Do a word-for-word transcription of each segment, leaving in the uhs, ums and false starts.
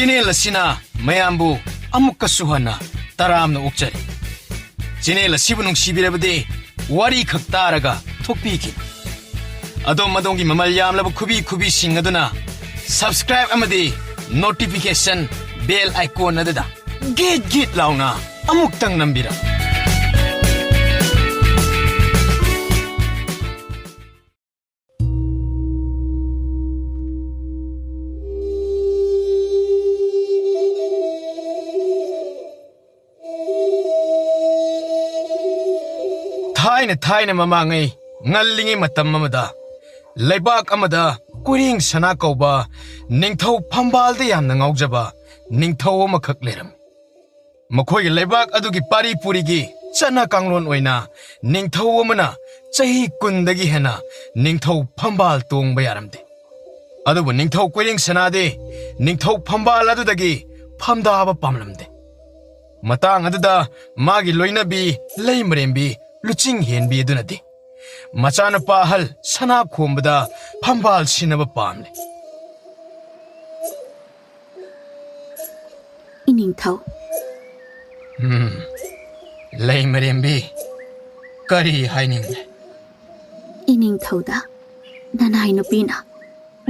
Channel ꯑꯁꯤꯅ ꯃꯌꯥꯝꯕꯨ ꯑꯃꯨꯛꯀꯁꯨ ꯍꯟꯅ ꯇꯔꯥꯝꯅ ꯑꯣꯛꯆꯔꯤ꯫ ꯆꯦꯅꯦꯜ ꯑꯁꯤꯕꯨ ꯅꯨꯡꯁꯤꯕꯤꯔꯕꯗꯤ ꯋꯥꯔꯤ ꯈꯛ ꯇꯥꯔꯒ ꯊꯣꯛꯄꯤꯈꯤꯕ ꯑꯗꯣꯝ ꯑꯗꯣꯝꯒꯤ ꯃꯃꯜ ꯌꯥꯝꯂꯕ ꯈꯨꯕꯤ ꯈꯨꯕꯤꯁꯤꯡ ꯑꯗꯨꯅ subscribe ꯑꯃꯗꯤ notification bell icon ꯑꯗꯨꯗ ꯒꯤꯠ ꯒꯤꯠ ꯂꯥꯎꯅ ꯑꯃꯨꯛꯇꯪ ꯅꯝꯕꯤꯔꯝꯃꯨ꯫ ꯊꯥꯏꯅ ꯊꯥꯏꯅ ꯃꯃꯥꯡꯉꯩ ꯉꯜꯂꯤꯉꯩ ꯃꯇꯝ ꯑꯃꯗ ꯂꯩꯕꯥꯛ ꯑꯃꯗ ꯀꯣꯏꯔꯦꯡ ꯁꯅꯥ ꯀꯧꯕ ꯅꯤꯡꯊꯧ ꯐꯝꯕꯥꯜꯗ ꯌꯥꯝꯅ ꯉꯥꯎꯖꯕ ꯅꯤꯡꯊꯧ ꯑꯃꯈꯛ ꯂꯩꯔꯝꯃꯤ꯫ ꯃꯈꯣꯏꯒꯤ ꯂꯩꯕꯥꯛ ꯑꯗꯨꯒꯤ ꯄꯥꯔꯤ ꯄꯨꯔꯤꯒꯤ ꯆꯠꯅ ꯀꯥꯡꯂꯣꯟ ꯑꯣꯏꯅ ꯅꯤꯡꯊꯧ ꯑꯃꯅ ꯆꯍꯤ ꯀꯨꯟꯗꯒꯤ ꯍꯦꯟꯅ ꯅꯤꯡꯊꯧ ꯐꯝꯕꯥꯜ ꯇꯣꯡꯕ ꯌꯥꯔꯝꯗꯦ꯫ ꯑꯗꯨꯕꯨ ꯅꯤꯡꯊꯧ ꯀꯣꯏꯔꯦꯡ ꯁꯅꯥꯗꯤ ꯅꯤꯡꯊꯧ ꯐꯝꯕꯥꯜ ꯑꯗꯨꯗꯒꯤ ꯐꯝꯗꯥꯕ ꯄꯥꯝꯂꯝꯗꯦ꯫ ꯃꯇꯥꯡ ꯑꯗꯨꯗ ꯃꯥꯒꯤ ꯂꯣꯏꯅꯕꯤ ꯂꯩꯃꯔꯦꯝꯕꯤ ꯂꯨꯆꯤꯡ ꯍꯦꯟꯕꯤ ꯑꯗꯨꯅꯗꯤ ꯃꯆꯥꯅꯨꯄꯥ ꯑꯍꯜ ꯁꯅꯥ ꯈꯣꯝꯕꯗ ꯐꯝꯕꯥꯜ ꯁꯤꯟꯅꯕ ꯄꯥꯝꯂꯦ꯫ ꯏꯅꯤꯡꯊꯧ꯫ ꯎꯝ, ꯂꯩꯃꯔꯦꯝꯕꯤ, ꯀꯔꯤ ꯍꯥꯏꯅꯤꯡꯂꯦ? ꯏꯅꯤꯡꯊꯧꯗ ꯅꯅꯥꯏ ꯅꯨꯄꯤꯅ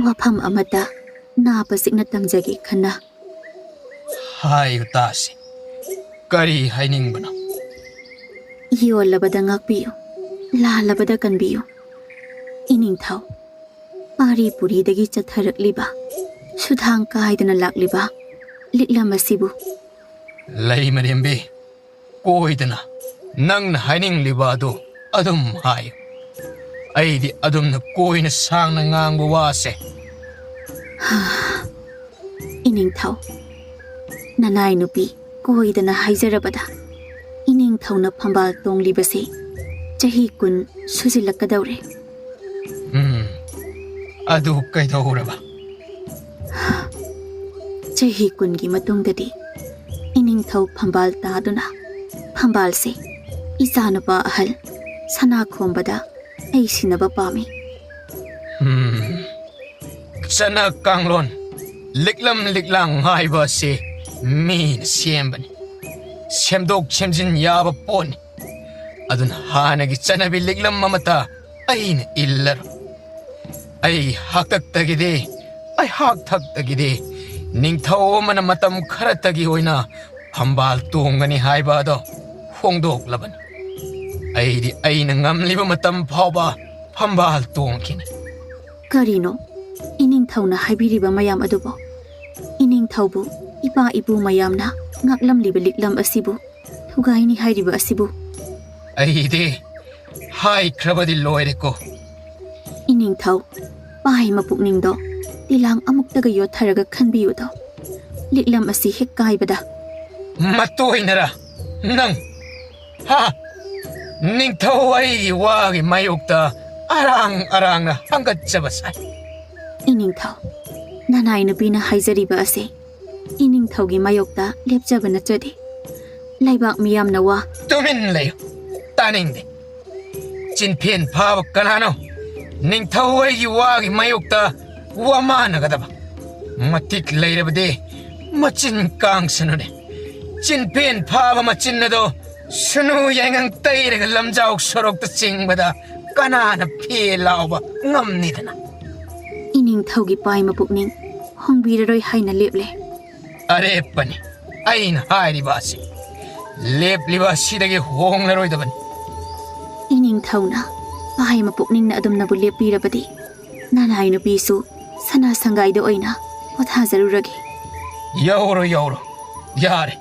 ꯋꯥꯐꯝ ꯑꯃꯇ ꯅꯥꯄ ꯆꯤꯛꯅ ꯇꯝꯖꯒꯦ ꯈꯟꯅ꯫ ꯍꯥꯏꯌꯨ ꯇꯥꯁꯤ, ꯀꯔꯤ ꯍꯥꯏꯅꯤꯡꯕꯅꯣ? ꯌꯣꯜꯂꯕꯗ ꯉꯥꯛꯄꯤꯌꯨ, ꯂꯥꯜꯂꯕꯗ ꯀꯟꯕꯤꯌꯨ꯫ ꯏꯅꯤꯡꯊꯧ, ꯄꯥꯔꯤ ꯄꯨꯔꯤꯗꯒꯤ ꯆꯠꯊꯔꯛꯂꯤꯕ, ꯁꯨꯊꯥꯡ ꯀꯥꯏꯗꯅ ꯂꯥꯛꯂꯤꯕ ꯂꯤꯛꯂꯝ ꯑꯁꯤꯕꯨ꯫ ꯂꯩꯃꯔꯦꯝꯕꯤ, ꯀꯣꯏꯗꯅ ꯅꯪꯅ ꯍꯥꯏꯅꯤꯡꯂꯤꯕ ꯑꯗꯨ ꯑꯗꯨꯝ ꯍꯥꯏꯌꯨ꯫ ꯑꯩꯗꯤ ꯑꯗꯨꯝꯅ ꯀꯣꯏꯅ ꯁꯥꯡꯅ ꯉꯥꯡꯕ ꯋꯥꯁꯦ꯫ ꯏꯅꯤꯡꯊꯧ, ꯅꯅꯥꯏ ꯅꯨꯄꯤ ꯀꯣꯏꯗꯅ ꯍꯥꯏꯖꯔꯕꯗ, ꯏꯅꯤꯡꯊꯧꯅ ꯐꯝꯕꯥꯜ ꯇꯣꯡꯂꯤꯕꯁꯤ ꯆꯍꯤ ꯀꯨꯟ ꯁꯨꯖꯤꯜꯂꯛꯀꯗꯧꯔꯦ꯫ ꯎꯝ, ꯑꯗꯨ ꯀꯩꯗꯧꯔꯕ? ꯆꯍꯤ ꯀꯨꯟꯒꯤ ꯃꯇꯨꯡꯗꯗꯤ ꯏꯅꯤꯡꯊꯧ ꯐꯝꯕꯥꯜ ꯇꯥꯗꯨꯅ ꯐꯝꯕꯥꯜꯁꯦ ꯏꯆꯥꯅꯨꯄꯥ ꯑꯍꯜ ꯁꯅꯥꯈꯣꯝꯕꯗ ꯑꯩ ꯁꯤꯟꯅꯕ ꯄꯥꯝꯃꯤ꯫ ꯎꯝ, ꯆꯠꯅ ꯀꯥꯡꯂꯣꯟ ꯂꯤꯛꯂꯝ ꯂꯤꯛꯂꯥꯡ ꯍꯥꯏꯕ ꯑꯁꯤ ꯃꯤꯅ ꯁꯦꯝꯕꯅꯤ, ꯁꯦꯝꯗꯣꯛ ꯁꯦꯝꯖꯤꯟ ꯌꯥꯕ ꯄꯣꯠꯅꯤ꯫ ꯑꯗꯨꯅ ꯍꯥꯟꯅꯒꯤ ꯆꯠꯅꯕꯤ ꯂꯤꯛꯂꯝ ꯑꯃꯠꯇ ꯑꯩꯅ ꯏꯜꯂꯔꯣꯏ꯫ ꯑꯩ ꯍꯥꯛꯇꯛꯇꯒꯤꯗꯤ, ꯑꯩꯍꯥꯛ ꯊꯛꯇꯒꯤꯗꯤ ꯅꯤꯡꯊꯧ ꯑꯃꯅ ꯃꯇꯝ ꯈꯔꯇꯒꯤ ꯑꯣꯏꯅ ꯐꯝꯕꯥꯜ ꯇꯣꯡꯒꯅꯤ ꯍꯥꯏꯕ ꯑꯗꯣ ꯍꯣꯡꯗꯣꯛꯂꯕꯅꯤ꯫ ꯑꯩꯗꯤ ꯑꯩꯅ ꯉꯝꯂꯤꯕ ꯃꯇꯝ ꯐꯥꯎꯕ ꯐꯝꯕꯥꯜ ꯇꯣꯡꯈꯤꯅꯤ꯫ ꯀꯔꯤꯅꯣ ꯏꯅꯤꯡꯊꯧꯅ ꯍꯥꯏꯕꯤꯔꯤꯕ ꯃꯌꯥꯝ ꯑꯗꯨꯕꯣ? ꯏꯅꯤꯡꯊꯧꯕꯨ ꯏꯄꯥ ꯏꯄꯨ ꯃꯌꯥꯝꯅ ꯉꯥꯛꯂꯝꯂꯤꯕ ꯂꯤꯛꯂꯝ ꯑꯁꯤꯕꯨ ꯊꯨꯒꯥꯏꯅꯤ ꯍꯥꯏꯔꯤꯕ ꯑꯁꯤꯕꯨ? ꯑꯩꯗꯤ ꯍꯥꯏꯈ꯭ꯔꯕꯗꯤ ꯂꯣꯏꯔꯦꯀꯣ꯫ ꯏꯅꯤꯡꯊꯧ, ꯄꯥꯏ ꯃꯄꯨꯛꯅꯤꯡꯗꯣ ꯇꯤꯂꯥꯡ ꯑꯃꯨꯛꯇꯒ ꯌꯣꯠꯊꯔꯒ ꯈꯟꯕꯤꯌꯨꯗꯣ꯫ ꯂꯤꯛꯂꯝ ꯑꯁꯤ ꯍꯦꯛ ꯀꯥꯏꯕꯗ꯫ ꯃꯇꯣꯏꯅꯔ ꯅꯪ? ꯍꯥ? ꯅꯤꯡꯊꯧ ꯑꯩꯒꯤ ꯋꯥꯒꯤ ꯃꯥꯌꯣꯛꯇ ꯑꯔꯥꯡ ꯑꯔꯥꯡꯅ ꯍꯪꯒꯠꯆꯕ ꯁꯥꯏ꯫ ꯏꯅꯤꯡꯊꯧ, ꯅꯅꯥꯏ ꯅꯨꯄꯤꯅ ꯍꯥꯏꯖꯔꯤꯕ ꯑꯁꯦ ꯏꯅꯤꯡꯊꯧꯒꯤ ꯃꯥꯌꯣꯛꯇ ꯂꯦꯞꯆꯕ ꯅꯠꯇ꯭ꯔꯗꯤ ꯂꯩꯕꯥꯛ ꯃꯤꯌꯥꯝꯅ ꯋꯥ꯫ ꯇꯨꯃꯤꯟ ꯂꯩꯌꯨ, ꯇꯥꯅꯤꯡꯗꯦ꯫ ꯆꯤꯟꯐꯦꯟ ꯐꯥꯕ ꯀꯅꯥꯅꯣ ꯅꯤꯡꯊꯧ ꯑꯩꯒꯤ ꯋꯥꯒꯤ ꯃꯥꯌꯣꯛꯇ ꯋꯥ ꯃꯥꯟꯅꯒꯗꯕ? ꯃꯇꯤꯛ ꯂꯩꯔꯕꯗꯤ ꯃꯆꯤꯟ ꯀꯥꯡꯁꯅꯨꯅꯦ꯫ ꯆꯤꯟꯐꯦꯟ ꯐꯥꯕ ꯃꯆꯤꯟ ꯑꯗꯣ ꯁꯨꯅꯨ ꯌꯥꯏꯉꯪ ꯇꯩꯔꯒ ꯂꯝꯖꯥꯎ ꯁꯣꯔꯣꯛꯇ ꯆꯤꯡꯕꯗ ꯀꯅꯥꯅ ꯐꯦ ꯂꯥꯎꯕ ꯉꯝꯅꯤꯗꯅ? ꯏꯅꯤꯡꯊꯧꯒꯤ ꯄꯥꯏ ꯃꯄꯨꯛꯅꯤꯡ ꯍꯣꯡꯕꯤꯔꯔꯣꯏ ꯍꯥꯏꯅ ꯂꯦꯞꯂꯦ꯫ ꯑꯔꯦꯞꯄꯅꯤ ꯑꯩꯅ ꯍꯥꯏꯔꯤꯕ ꯑꯁꯤ꯫ ꯂꯦꯞꯂꯤꯕ ꯑꯁꯤꯗꯒꯤ ꯍꯣꯡꯂꯔꯣꯏꯗꯕꯅꯤ꯫ ꯏꯅꯤꯡꯊꯧꯅ ꯄꯥꯏ ꯃꯄꯨꯛꯅꯤꯡꯅ ꯑꯗꯨꯝꯅꯕꯨ ꯂꯦꯞꯄꯤꯔꯕꯗꯤ ꯅꯅꯥꯏ ꯅꯨꯄꯤꯁꯨ ꯁꯅꯥ ꯁꯪꯒꯥꯏꯗ ꯑꯣꯏꯅ ꯄꯣꯊꯥꯖꯔꯨꯔꯒꯦ꯫ ꯌꯧꯔꯣ, ꯌꯧꯔꯣ꯫ ꯌꯥꯔꯦ꯫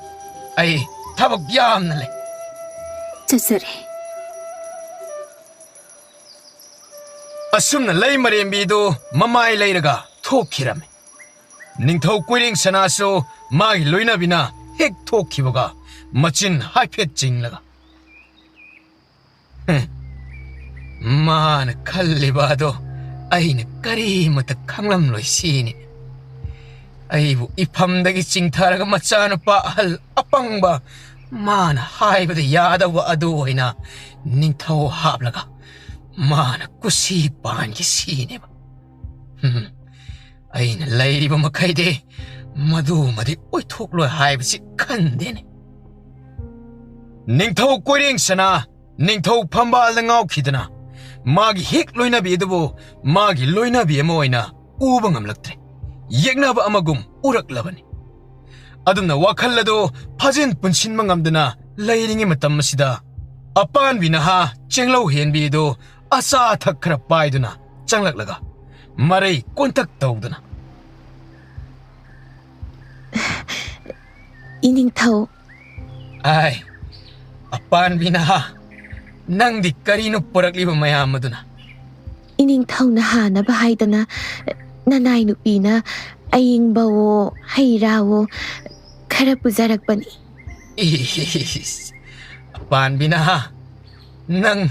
ꯑꯩ ꯊꯕꯛ ꯌꯥꯝꯅ ꯂꯩ꯫ ꯆꯠꯆꯔꯦ꯫ ꯑꯁꯨꯝꯅ ꯂꯩꯃꯔꯦꯝꯕꯤꯗꯨ ꯃꯃꯥꯏ ꯂꯩꯔꯒ ꯊꯣꯛꯈꯤꯔꯝꯃꯤ꯫ ꯅꯤꯡꯊꯧ ꯀꯣꯏꯔꯦꯡ ꯁꯅꯥꯁꯨ ꯃꯥꯒꯤ ꯂꯣꯏꯅꯕꯤꯅ ꯍꯦꯛ ꯊꯣꯛꯈꯤꯕꯒ ꯃꯆꯤꯟ ꯍꯥꯏꯐꯦꯠ ꯆꯤꯡꯂꯒ, "ꯍꯝ, ꯃꯥꯅ ꯈꯜꯂꯤꯕ ꯑꯗꯣ ꯑꯩꯅ ꯀꯔꯤꯃꯠꯇ ꯈꯪꯂꯝꯂꯣꯏ ꯁꯤꯅꯤ꯫ ꯑꯩꯕꯨ ꯏꯐꯝꯗꯒꯤ ꯆꯤꯡꯊꯔꯒ ꯃꯆꯥꯅꯨꯄꯥ ꯑꯍꯜ ꯑꯄꯪꯕ ꯃꯥꯅ ꯍꯥꯏꯕꯗ ꯌꯥꯗꯧꯕ ꯑꯗꯨ ꯑꯣꯏꯅ ꯅꯤꯡꯊꯧ ꯍꯥꯞꯂꯒ ꯃꯥꯅ ꯀꯨꯁꯤ ꯄꯥꯟꯈꯤ ꯁꯤꯅꯦꯕ꯫ ꯍꯝ, ꯑꯩꯅ ꯂꯩꯔꯤꯕ ꯃꯈꯩꯗꯤ ꯃꯗꯨꯃꯗꯤ ꯑꯣꯏꯊꯣꯛꯂꯣꯏ ꯍꯥꯏꯕꯁꯤ ꯈꯟꯗꯦꯅꯦ꯫ ꯅꯤꯡꯊꯧ ꯀꯣꯏꯔꯦꯡꯁꯅ ꯅꯤꯡꯊꯧ ꯐꯝꯕꯥꯜꯗ ꯉꯥꯎꯈꯤꯗꯅ ꯃꯥꯒꯤ ꯍꯦꯛ ꯂꯣꯏꯅꯕꯤ ꯑꯗꯨꯕꯨ ꯃꯥꯒꯤ ꯂꯣꯏꯅꯕꯤ ꯑꯃ ꯑꯣꯏꯅ ꯎꯕ ꯉꯝꯂꯛꯇ꯭ꯔꯦ꯫ ꯌꯦꯛꯅꯕ ꯑꯃꯒꯨꯝ ꯎꯔꯛꯂꯕꯅꯤ꯫ ꯑꯗꯨꯝꯅ ꯋꯥꯈꯜ ꯑꯗꯨ ꯐꯥꯖꯤꯟ ꯄꯨꯟꯁꯤꯟꯕ ꯉꯝꯗꯅ ꯂꯩꯔꯤꯉꯩ ꯃꯇꯝ ꯑꯁꯤꯗ ꯑꯄꯥꯟꯕꯤ ꯅꯍꯥ ꯆꯦꯡꯂꯧ ꯍꯦꯟꯕꯤ ꯑꯗꯨ ꯑꯆꯥ ꯑꯊꯛ ꯈꯔ ꯄꯥꯏꯗꯨꯅ ꯆꯪꯂꯛꯂꯒ ꯃꯔꯩ ꯀꯣꯟꯇꯛ ꯇꯧꯗꯨꯅ, ꯏꯅꯤꯡꯊꯧ꯫ ꯑꯥꯏ, ꯑꯄꯥꯟꯕꯤ ꯅꯍꯥ, ꯅꯪꯗꯤ ꯀꯔꯤꯅꯣ ꯄꯨꯔꯛꯂꯤꯕ ꯃꯌꯥꯝ ꯑꯗꯨꯅ? ꯏꯅꯤꯡꯊꯧꯅ ꯍꯥꯅꯕ ꯍꯥꯏꯗꯅ ꯅꯅꯥꯏ ꯅꯨꯄꯤꯅ ꯑꯌꯤꯡꯕꯋꯣ ꯍꯩ ꯔꯥꯋꯣ ꯈꯔ ꯄꯨꯖꯔꯛꯄꯅꯤ꯫ ꯏꯁ, ꯑꯄꯥꯟꯕꯤ ꯅꯍꯥ, ꯅꯪ,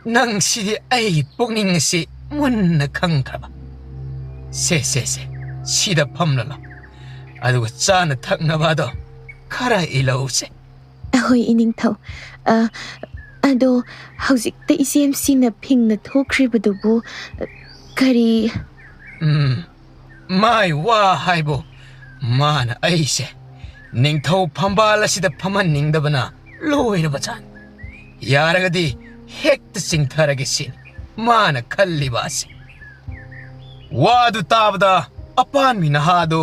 ꯅꯪ ꯁꯤꯗꯤ ꯑꯩꯒꯤ ꯄꯨꯛꯅꯤꯡ ꯑꯁꯤ ꯃꯨꯟꯅ ꯈꯪꯈ꯭ꯔꯕ꯫ ꯁꯦ, ꯁꯦ, ꯁꯦ, ꯁꯤꯗ ꯐꯝꯂ ꯂꯥꯎ꯫ ꯑꯗꯨꯒ ꯆꯥꯅ ꯊꯛꯅꯕ ꯑꯗꯣ ꯈꯔ ꯏꯜꯂꯛꯎꯁꯦ꯫ ꯑꯍꯣꯏ, ꯏꯅꯤꯡꯊꯧ꯫ ꯑ, ꯑꯗꯣ ꯍꯧꯖꯤꯛꯇ ꯏꯆꯦꯝꯁꯤꯅ ꯐꯤꯡꯅ ꯊꯣꯛꯈ꯭ꯔꯤꯕꯗꯨꯕꯨ, ꯑ, ꯀꯔꯤ? ꯎꯝ, ꯃꯥꯏ ꯋꯥ ꯍꯥꯏꯕꯨ, ꯃꯥꯅ ꯑꯩꯁꯦ ꯅꯤꯡꯊꯧ ꯐꯝꯕꯥꯜ ꯑꯁꯤꯗ ꯐꯝꯍꯟꯅꯤꯡꯗꯕꯅ ꯂꯣꯏꯔꯕ ꯖꯥꯠꯅꯤ꯫ ꯌꯥꯔꯒꯗꯤ ꯍꯦꯛꯇ ꯆꯤꯡꯊꯔꯒꯦ ꯁꯤꯅꯤ ꯃꯥꯅ ꯈꯜꯂꯤꯕ ꯑꯁꯤ꯫ ꯋꯥꯗꯨ ꯇꯥꯕꯗ ꯑꯄꯥꯟꯕꯤ ꯅꯍꯥ ꯑꯗꯨ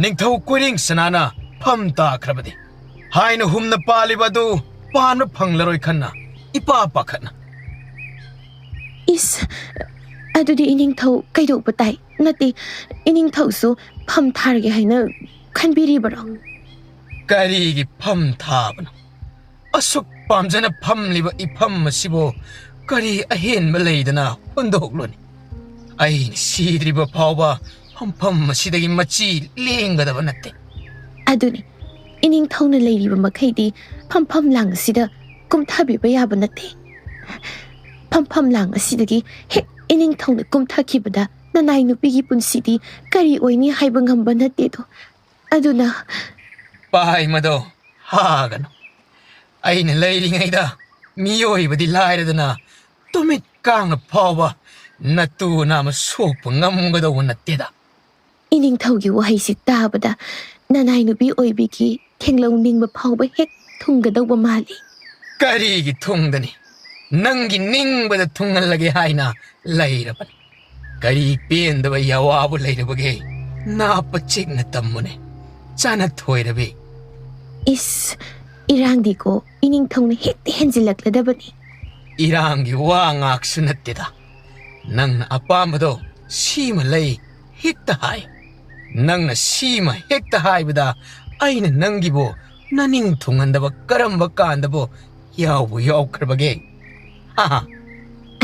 ꯅꯤꯡꯊꯧ ꯀꯣꯏꯔꯦꯡ ꯁꯅꯥꯅ ꯐꯝ ꯇꯥꯈ꯭ꯔꯕꯗꯤ ꯍꯥꯏꯅ ꯍꯨꯝꯅ ꯄꯥꯜꯂꯤꯕ ꯑꯗꯨ ꯄꯥꯟꯕ ꯐꯪꯂꯔꯣꯏ ꯈꯟꯅ ꯏꯄꯥ ꯄꯥꯈꯠꯅ꯫ ꯏꯁ, ꯑꯗꯨꯗꯤ ꯏꯅꯤꯡꯊꯧ ꯀꯩꯗꯧꯕ ꯇꯥꯏ? ꯅꯠꯇꯦ, ꯏꯅꯤꯡꯊꯧꯁꯨ ꯐꯝ ꯊꯥꯔꯒꯦ ꯍꯥꯏꯅ ꯈꯟꯕꯤꯔꯤꯕꯔꯣ? ꯀꯔꯤꯒꯤ ꯐꯝ ꯊꯥꯕꯅꯣ? ꯑꯁꯨꯛ ꯄꯥꯝꯖꯅ ꯐꯝꯂꯤꯕ ꯏꯐꯝ ꯑꯁꯤꯕꯨ ꯀꯔꯤ ꯑꯍꯦꯟꯕ ꯂꯩꯗꯅ ꯍꯨꯟꯗꯣꯛꯂꯨꯅꯤ? ꯑꯩꯅ ꯁꯤꯗ꯭ꯔꯤꯕ ꯐꯥꯎꯕ ꯐꯝꯐꯝ ꯑꯁꯤꯗꯒꯤ ꯃꯆꯤ ꯂꯦꯡꯒꯗꯕ ꯅꯠꯇꯦ꯫ ꯑꯗꯨꯅꯤ, ꯏꯅꯤꯡꯊꯧꯅ ꯂꯩꯔꯤꯕ ꯃꯈꯩꯗꯤ ꯐꯝꯐꯝ ꯂꯥꯡ ꯑꯁꯤꯗ ꯀꯨꯝꯊꯕꯤꯕ ꯌꯥꯕ ꯅꯠꯇꯦ꯫ ꯐꯝꯐꯝ ꯂꯥꯡ ꯑꯁꯤꯗꯒꯤ ꯍꯦꯛ ꯏꯅꯤꯡꯊꯧꯅ ꯀꯨꯝꯊꯈꯤꯕꯗ ꯅꯅꯥꯏ ꯅꯨꯄꯤꯒꯤ ꯄꯨꯟꯁꯤꯗꯤ ꯀꯔꯤ ꯑꯣꯏꯅꯤ ꯍꯥꯏꯕ ꯉꯝꯕ ꯅꯠꯇꯦꯗꯣ꯫ ꯑꯗꯨꯅ ꯄꯥꯏ ꯃꯗꯣ ꯍꯥꯒꯅꯨ꯫ ꯑꯩꯅ ꯂꯩꯔꯤꯉꯩꯗ ꯃꯤꯑꯣꯏꯕꯗꯤ ꯂꯥꯏꯔꯗꯅ ꯇꯨꯃꯤꯠ ꯀꯥꯡꯅ ꯐꯥꯎꯕ ꯅꯇꯨ ꯅꯥꯝꯃ ꯁꯣꯛꯄ ꯉꯝꯒꯗꯧꯕ ꯅꯠꯇꯦꯗ꯫ ꯏꯅꯤꯡꯊꯧꯒꯤ ꯋꯥꯍꯩꯁꯤ ꯇꯥꯕꯗ ꯅꯅꯥꯏ ꯅꯨꯄꯤ ꯑꯣꯏꯕꯤꯒꯤ ꯊꯦꯡꯂꯧ ꯅꯤꯡꯕ ꯐꯥꯎꯕ ꯍꯦꯛ ꯊꯨꯡꯒꯗꯧꯕ ꯃꯥꯜꯂꯤ꯫ ꯀꯔꯤꯒꯤ ꯊꯨꯡꯗꯅꯤ? ꯅꯪꯒꯤ ꯅꯤꯡꯕꯗ ꯊꯨꯡꯍꯜꯂꯒꯦ ꯍꯥꯏꯅ ꯂꯩꯔꯕꯅꯤ꯫ ꯀꯔꯤ ꯄꯦꯟꯗꯕ ꯌꯥꯋꯥꯕꯨ ꯂꯩꯔꯕꯒꯦ? ꯅꯥꯞꯄ ꯆꯤꯛꯅ ꯇꯝꯃꯨꯅꯦ, ꯆꯥꯅ ꯊꯣꯏꯔꯕꯤ꯫ ꯏꯁ, ꯏꯔꯥꯡꯗꯤꯀꯣ ꯏꯅꯤꯡꯊꯧꯅ ꯍꯦꯛꯇ ꯍꯦꯟꯖꯤꯜꯂꯛꯂꯗꯕꯅꯤ꯫ ꯏꯔꯥꯡꯒꯤ ꯋꯥ ꯉꯥꯛꯁꯨ ꯅꯠꯇꯦꯗ꯫ ꯅꯪꯅ ꯑꯄꯥꯝꯕꯗꯣ ꯁꯤꯃ ꯂꯩ ꯍꯦꯛꯇ ꯍꯥꯏ꯫ ꯅꯪꯅ ꯁꯤꯃ ꯍꯦꯛꯇ ꯍꯥꯏꯕꯗ ꯑꯩꯅ ꯅꯪꯒꯤꯕꯨ ꯅꯅꯤꯡ ꯊꯨꯡꯍꯟꯗꯕ ꯀꯔꯝꯕ ꯀꯥꯟꯗꯕꯨ ꯌꯥꯎꯕꯨ ꯌꯥꯎꯈ꯭ꯔꯕꯒꯦ? ꯍꯥ ꯍꯥ꯫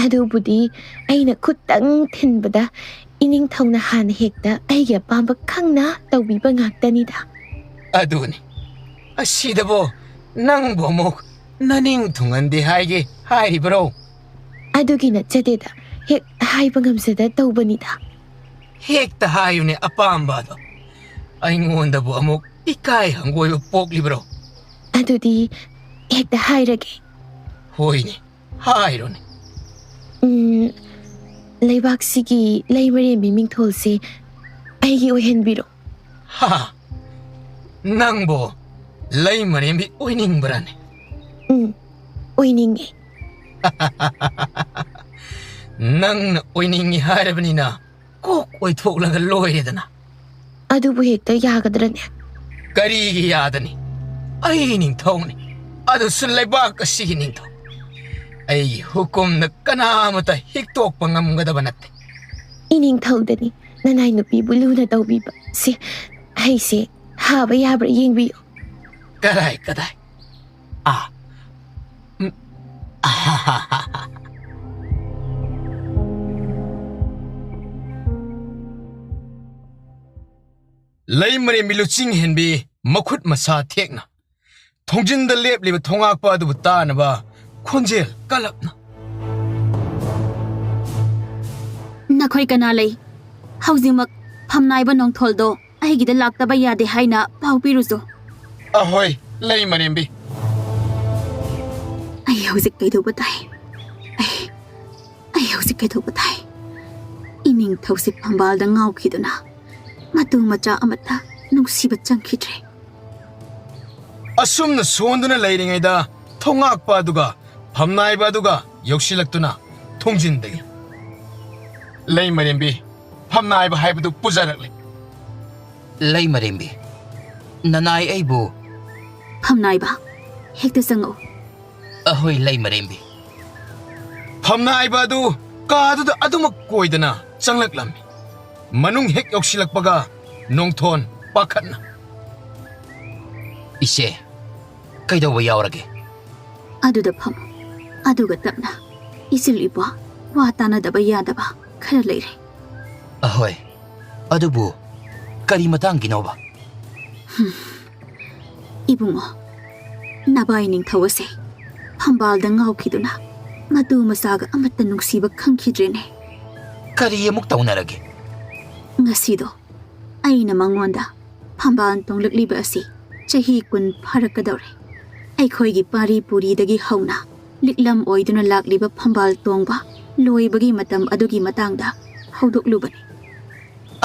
ꯑꯗꯨꯕꯨꯗꯤ ꯑꯩꯅ ꯈꯨꯠꯇꯪ ꯊꯤꯟꯕꯗ ꯏꯅꯤꯡꯊꯧꯅ ꯍꯥꯟꯅ ꯍꯦꯛꯇ ꯑꯩꯒꯤ ꯑꯄꯥꯝꯕ ꯈꯪꯅ ꯇꯧꯕꯤꯕ ꯉꯥꯛꯇꯅꯤꯗ꯫ ꯑꯗꯨꯅꯤ꯫ ꯑꯁꯤꯗꯕꯨ ꯅꯪꯕꯨ ꯑꯃꯨꯛ ꯅꯅꯤꯡ ꯊꯨꯡꯍꯟꯗꯦ ꯍꯥꯏꯒꯦ ꯍꯥꯏꯔꯤꯕꯔꯣ? ꯑꯗꯨꯒꯤ ꯅꯠꯆꯗꯦꯗ, ꯍꯦꯛ ꯍꯥꯏꯕ ꯉꯝꯖꯗ ꯇꯧꯕꯅꯤꯗ꯫ ꯍꯦꯛꯇ ꯍꯥꯏꯌꯨꯅꯦ ꯑꯄꯥꯝꯕ ꯑꯗꯣ꯫ ꯑꯩꯉꯣꯟꯗꯕꯨ ꯑꯃꯨꯛ ꯏꯀꯥꯏ ꯍꯪꯒꯣꯏꯕ ꯄꯣꯛꯂꯤꯕ꯭ꯔꯣ? ꯑꯗꯨꯗꯤ ꯍꯦꯛꯇ ꯍꯥꯏꯔꯒꯦ꯫ ꯍꯣꯏꯅꯦ, ꯍꯥꯏꯔꯣꯅꯦ꯫ ꯎꯝ, ꯂꯩꯕꯥꯛꯁꯤꯒꯤ ꯂꯩꯃꯔꯦꯟꯕꯤ ꯃꯤꯡꯊꯣꯜꯁꯦ ꯑꯩꯒꯤ ꯑꯣꯏꯍꯟꯕꯤꯔꯣ꯫ ꯍꯥ, ꯅꯪꯕꯨ ꯂꯩꯃꯔꯦꯝꯕꯤ ꯑꯣꯏꯅꯤꯡꯕ꯭ꯔꯥꯅꯦ? ꯎꯝ, ꯑꯣꯏꯅꯤꯡꯉꯦ꯫ ꯅꯪꯅ ꯑꯣꯏꯅꯤꯡꯉꯤ ꯍꯥꯏꯔꯕꯅꯤꯅ ꯀꯣꯛ ꯑꯣꯏꯊꯣꯛꯂꯒ ꯂꯣꯏꯔꯦꯗꯅ꯫ ꯑꯗꯨꯕꯨ ꯍꯦꯛꯇ ꯌꯥꯒꯗ꯭ꯔꯅꯦ? ꯀꯔꯤꯒꯤ ꯌꯥꯗꯅꯤ? ꯑꯩ ꯅꯤꯡꯊꯧꯅꯤ, ꯑꯗꯨꯁꯨ ꯂꯩꯕꯥꯛ ꯑꯁꯤꯒꯤ ꯅꯤꯡꯊꯧ꯫ ꯑꯩꯒꯤ ꯍꯨꯀꯨꯝꯅ ꯀꯅꯥ ꯑꯃꯠꯇ ꯍꯤꯛꯇꯣꯛꯄ ꯉꯝꯒꯗꯕ ꯅꯠꯇꯦ꯫ ꯏꯅꯤꯡꯊꯧꯗꯅꯤ ꯅꯅꯥꯏ ꯅꯨꯄꯤꯕꯨ ꯂꯨꯅ ꯇꯧꯕꯤꯕ꯫ ꯁꯤ, ꯑꯩꯁꯦ ꯍꯥꯕ ꯌꯥꯕ꯭ꯔꯥ ꯌꯦꯡꯕꯤꯌꯨ꯫ ꯀꯗꯥꯏ, ꯀꯗꯥꯏ? ꯑꯥ꯫ ꯎꯝ꯫ ꯑꯍꯥꯍꯥꯍꯥ꯫ ꯂꯩꯃꯔꯦꯝꯕꯤ ꯂꯨꯆꯤꯡ ꯍꯦꯟꯕꯤ ꯃꯈꯨꯠ ꯃꯁꯥ ꯊꯦꯛꯅ ꯊꯣꯡꯖꯤꯟꯗ ꯂꯦꯞꯂꯤꯕ ꯊꯣꯉꯥꯛꯄ ꯑꯗꯨꯕꯨ ꯇꯥꯅꯕ ꯈꯣꯟꯖꯦꯜ ꯀꯜꯂꯞꯅ꯫ ꯅꯈꯣꯏ ꯀꯅꯥ ꯂꯩ? ꯍꯧꯖꯤꯛꯃꯛ ꯐꯝꯅꯥꯏꯕ ꯅꯣꯡꯊꯣꯜꯗꯣ ꯑꯩꯒꯤꯗ ꯂꯥꯛꯇꯕ ꯌꯥꯗꯦ ꯍꯥꯏꯅ ꯄꯥꯎ ꯄꯤꯔꯨꯆꯣ꯫ ꯑꯍꯣꯏ, ꯂꯩꯃꯔꯦꯝꯕꯤ꯫ ꯑꯩ ꯍꯧꯖꯤꯛ ꯀꯩꯗꯧꯕ ꯇꯥꯏ? ꯑꯩ, ꯑꯩ ꯍꯧꯖꯤꯛ ꯀꯩꯗꯧꯕ ꯇꯥꯏ? ꯏꯅꯤꯡꯊꯧꯁꯦ ꯐꯝꯕꯥꯜꯗ ꯉꯥꯎꯈꯤꯗꯨꯅ ꯃꯇꯨ ꯃꯆꯥ ꯑꯃꯠꯇ ꯅꯨꯡꯁꯤꯕ ꯆꯪꯈꯤꯗ꯭ꯔꯦ꯫ ꯑꯁꯨꯝꯅ ꯁꯣꯟꯗꯨꯅ ꯂꯩꯔꯤꯉꯩꯗ ꯊꯣꯉꯥꯛꯄ ꯑꯗꯨꯒ ꯐꯝꯅꯥꯏꯕ ꯑꯗꯨꯒ ꯌꯧꯁꯤꯜꯂꯛꯇꯨꯅ ꯊꯣꯡꯖꯤꯟꯗꯒꯤ, "ꯂꯩꯃꯔꯦꯝꯕꯤ, ꯐꯝꯅꯥꯏꯕ ꯍꯥꯏꯕꯗꯨ ꯄꯨꯖꯔꯛꯂꯤ꯫" "ꯂꯩꯃꯔꯦꯝꯕꯤ, ꯅꯅꯥꯏ ꯑꯩꯕꯨ..." "ꯐꯝꯅꯥꯏꯕ, ꯍꯦꯛꯇ ꯆꯪꯉꯛꯎ꯫" "ꯑꯍꯣꯏ, ꯂꯩꯃꯔꯦꯝꯕꯤ꯫" ꯐꯝꯅꯥꯏꯕ ꯑꯗꯨ ꯀꯥꯗꯨꯗ ꯑꯗꯨꯃꯛ ꯀꯣꯏꯗꯅ ꯆꯪꯂꯛꯂꯝꯃꯤ꯫ ꯃꯅꯨꯡ ꯍꯦꯛ ꯌꯧꯁꯤꯜꯂꯛꯄꯒ ꯅꯣꯡꯊꯣꯟ ꯄꯥꯈꯠꯅ, "ꯏꯆꯦ, ꯀꯩꯗꯧꯕ ꯌꯥꯎꯔꯒꯦ?" "ꯑꯗꯨꯗ ꯐꯝꯃꯨ, ꯑꯗꯨꯒ ꯇꯞꯅ ꯏꯆꯤꯜ ꯏꯄ꯭ꯋꯥ ꯋꯥ ꯇꯥꯅꯗꯕ ꯌꯥꯗꯕ ꯈꯔ ꯂꯩꯔꯦ꯫" "ꯑꯍꯣꯏ, ꯑꯗꯨꯕꯨ ꯀꯔꯤ ꯃꯇꯥꯡꯒꯤꯅꯣꯕ?" ꯏꯕꯨꯡꯉꯣ, ꯅꯚꯥꯏ ꯅꯤꯡꯊꯧ ꯑꯁꯦ ꯐꯝꯕꯥꯜꯗ ꯉꯥꯎꯈꯤꯗꯨꯅ ꯃꯇꯨ ꯃꯆꯥꯒ ꯑꯃꯠꯇ ꯅꯨꯡꯁꯤꯕ ꯈꯪꯈꯤꯗ꯭ꯔꯦꯅꯦ꯫ "ꯀꯔꯤ ꯑꯃꯨꯛ ꯇꯧꯅꯔꯒꯦ?" "ꯉꯁꯤꯗꯣ ꯑꯩꯅ ꯃꯉꯣꯟꯗ ꯐꯝꯕꯥꯜ ꯇꯣꯡꯂꯛꯂꯤꯕ ꯑꯁꯤ ꯆꯍꯤ ꯀꯨꯟ ꯐꯥꯔꯛꯀꯗꯧꯔꯦ꯫ ꯑꯩꯈꯣꯏꯒꯤ ꯄꯥꯔꯤ ꯄꯨꯔꯤꯗꯒꯤ ꯍꯧꯅ ꯂꯤꯛꯂꯝ ꯑꯣꯏꯗꯨꯅ ꯂꯥꯛꯂꯤꯕ ꯐꯝꯕꯥꯜ ꯇꯣꯡꯕ ꯂꯣꯏꯕꯒꯤ ꯃꯇꯝ ꯑꯗꯨꯒꯤ ꯃꯇꯥꯡꯗ ꯍꯧꯗꯣꯛꯂꯨꯕꯅꯤ꯫"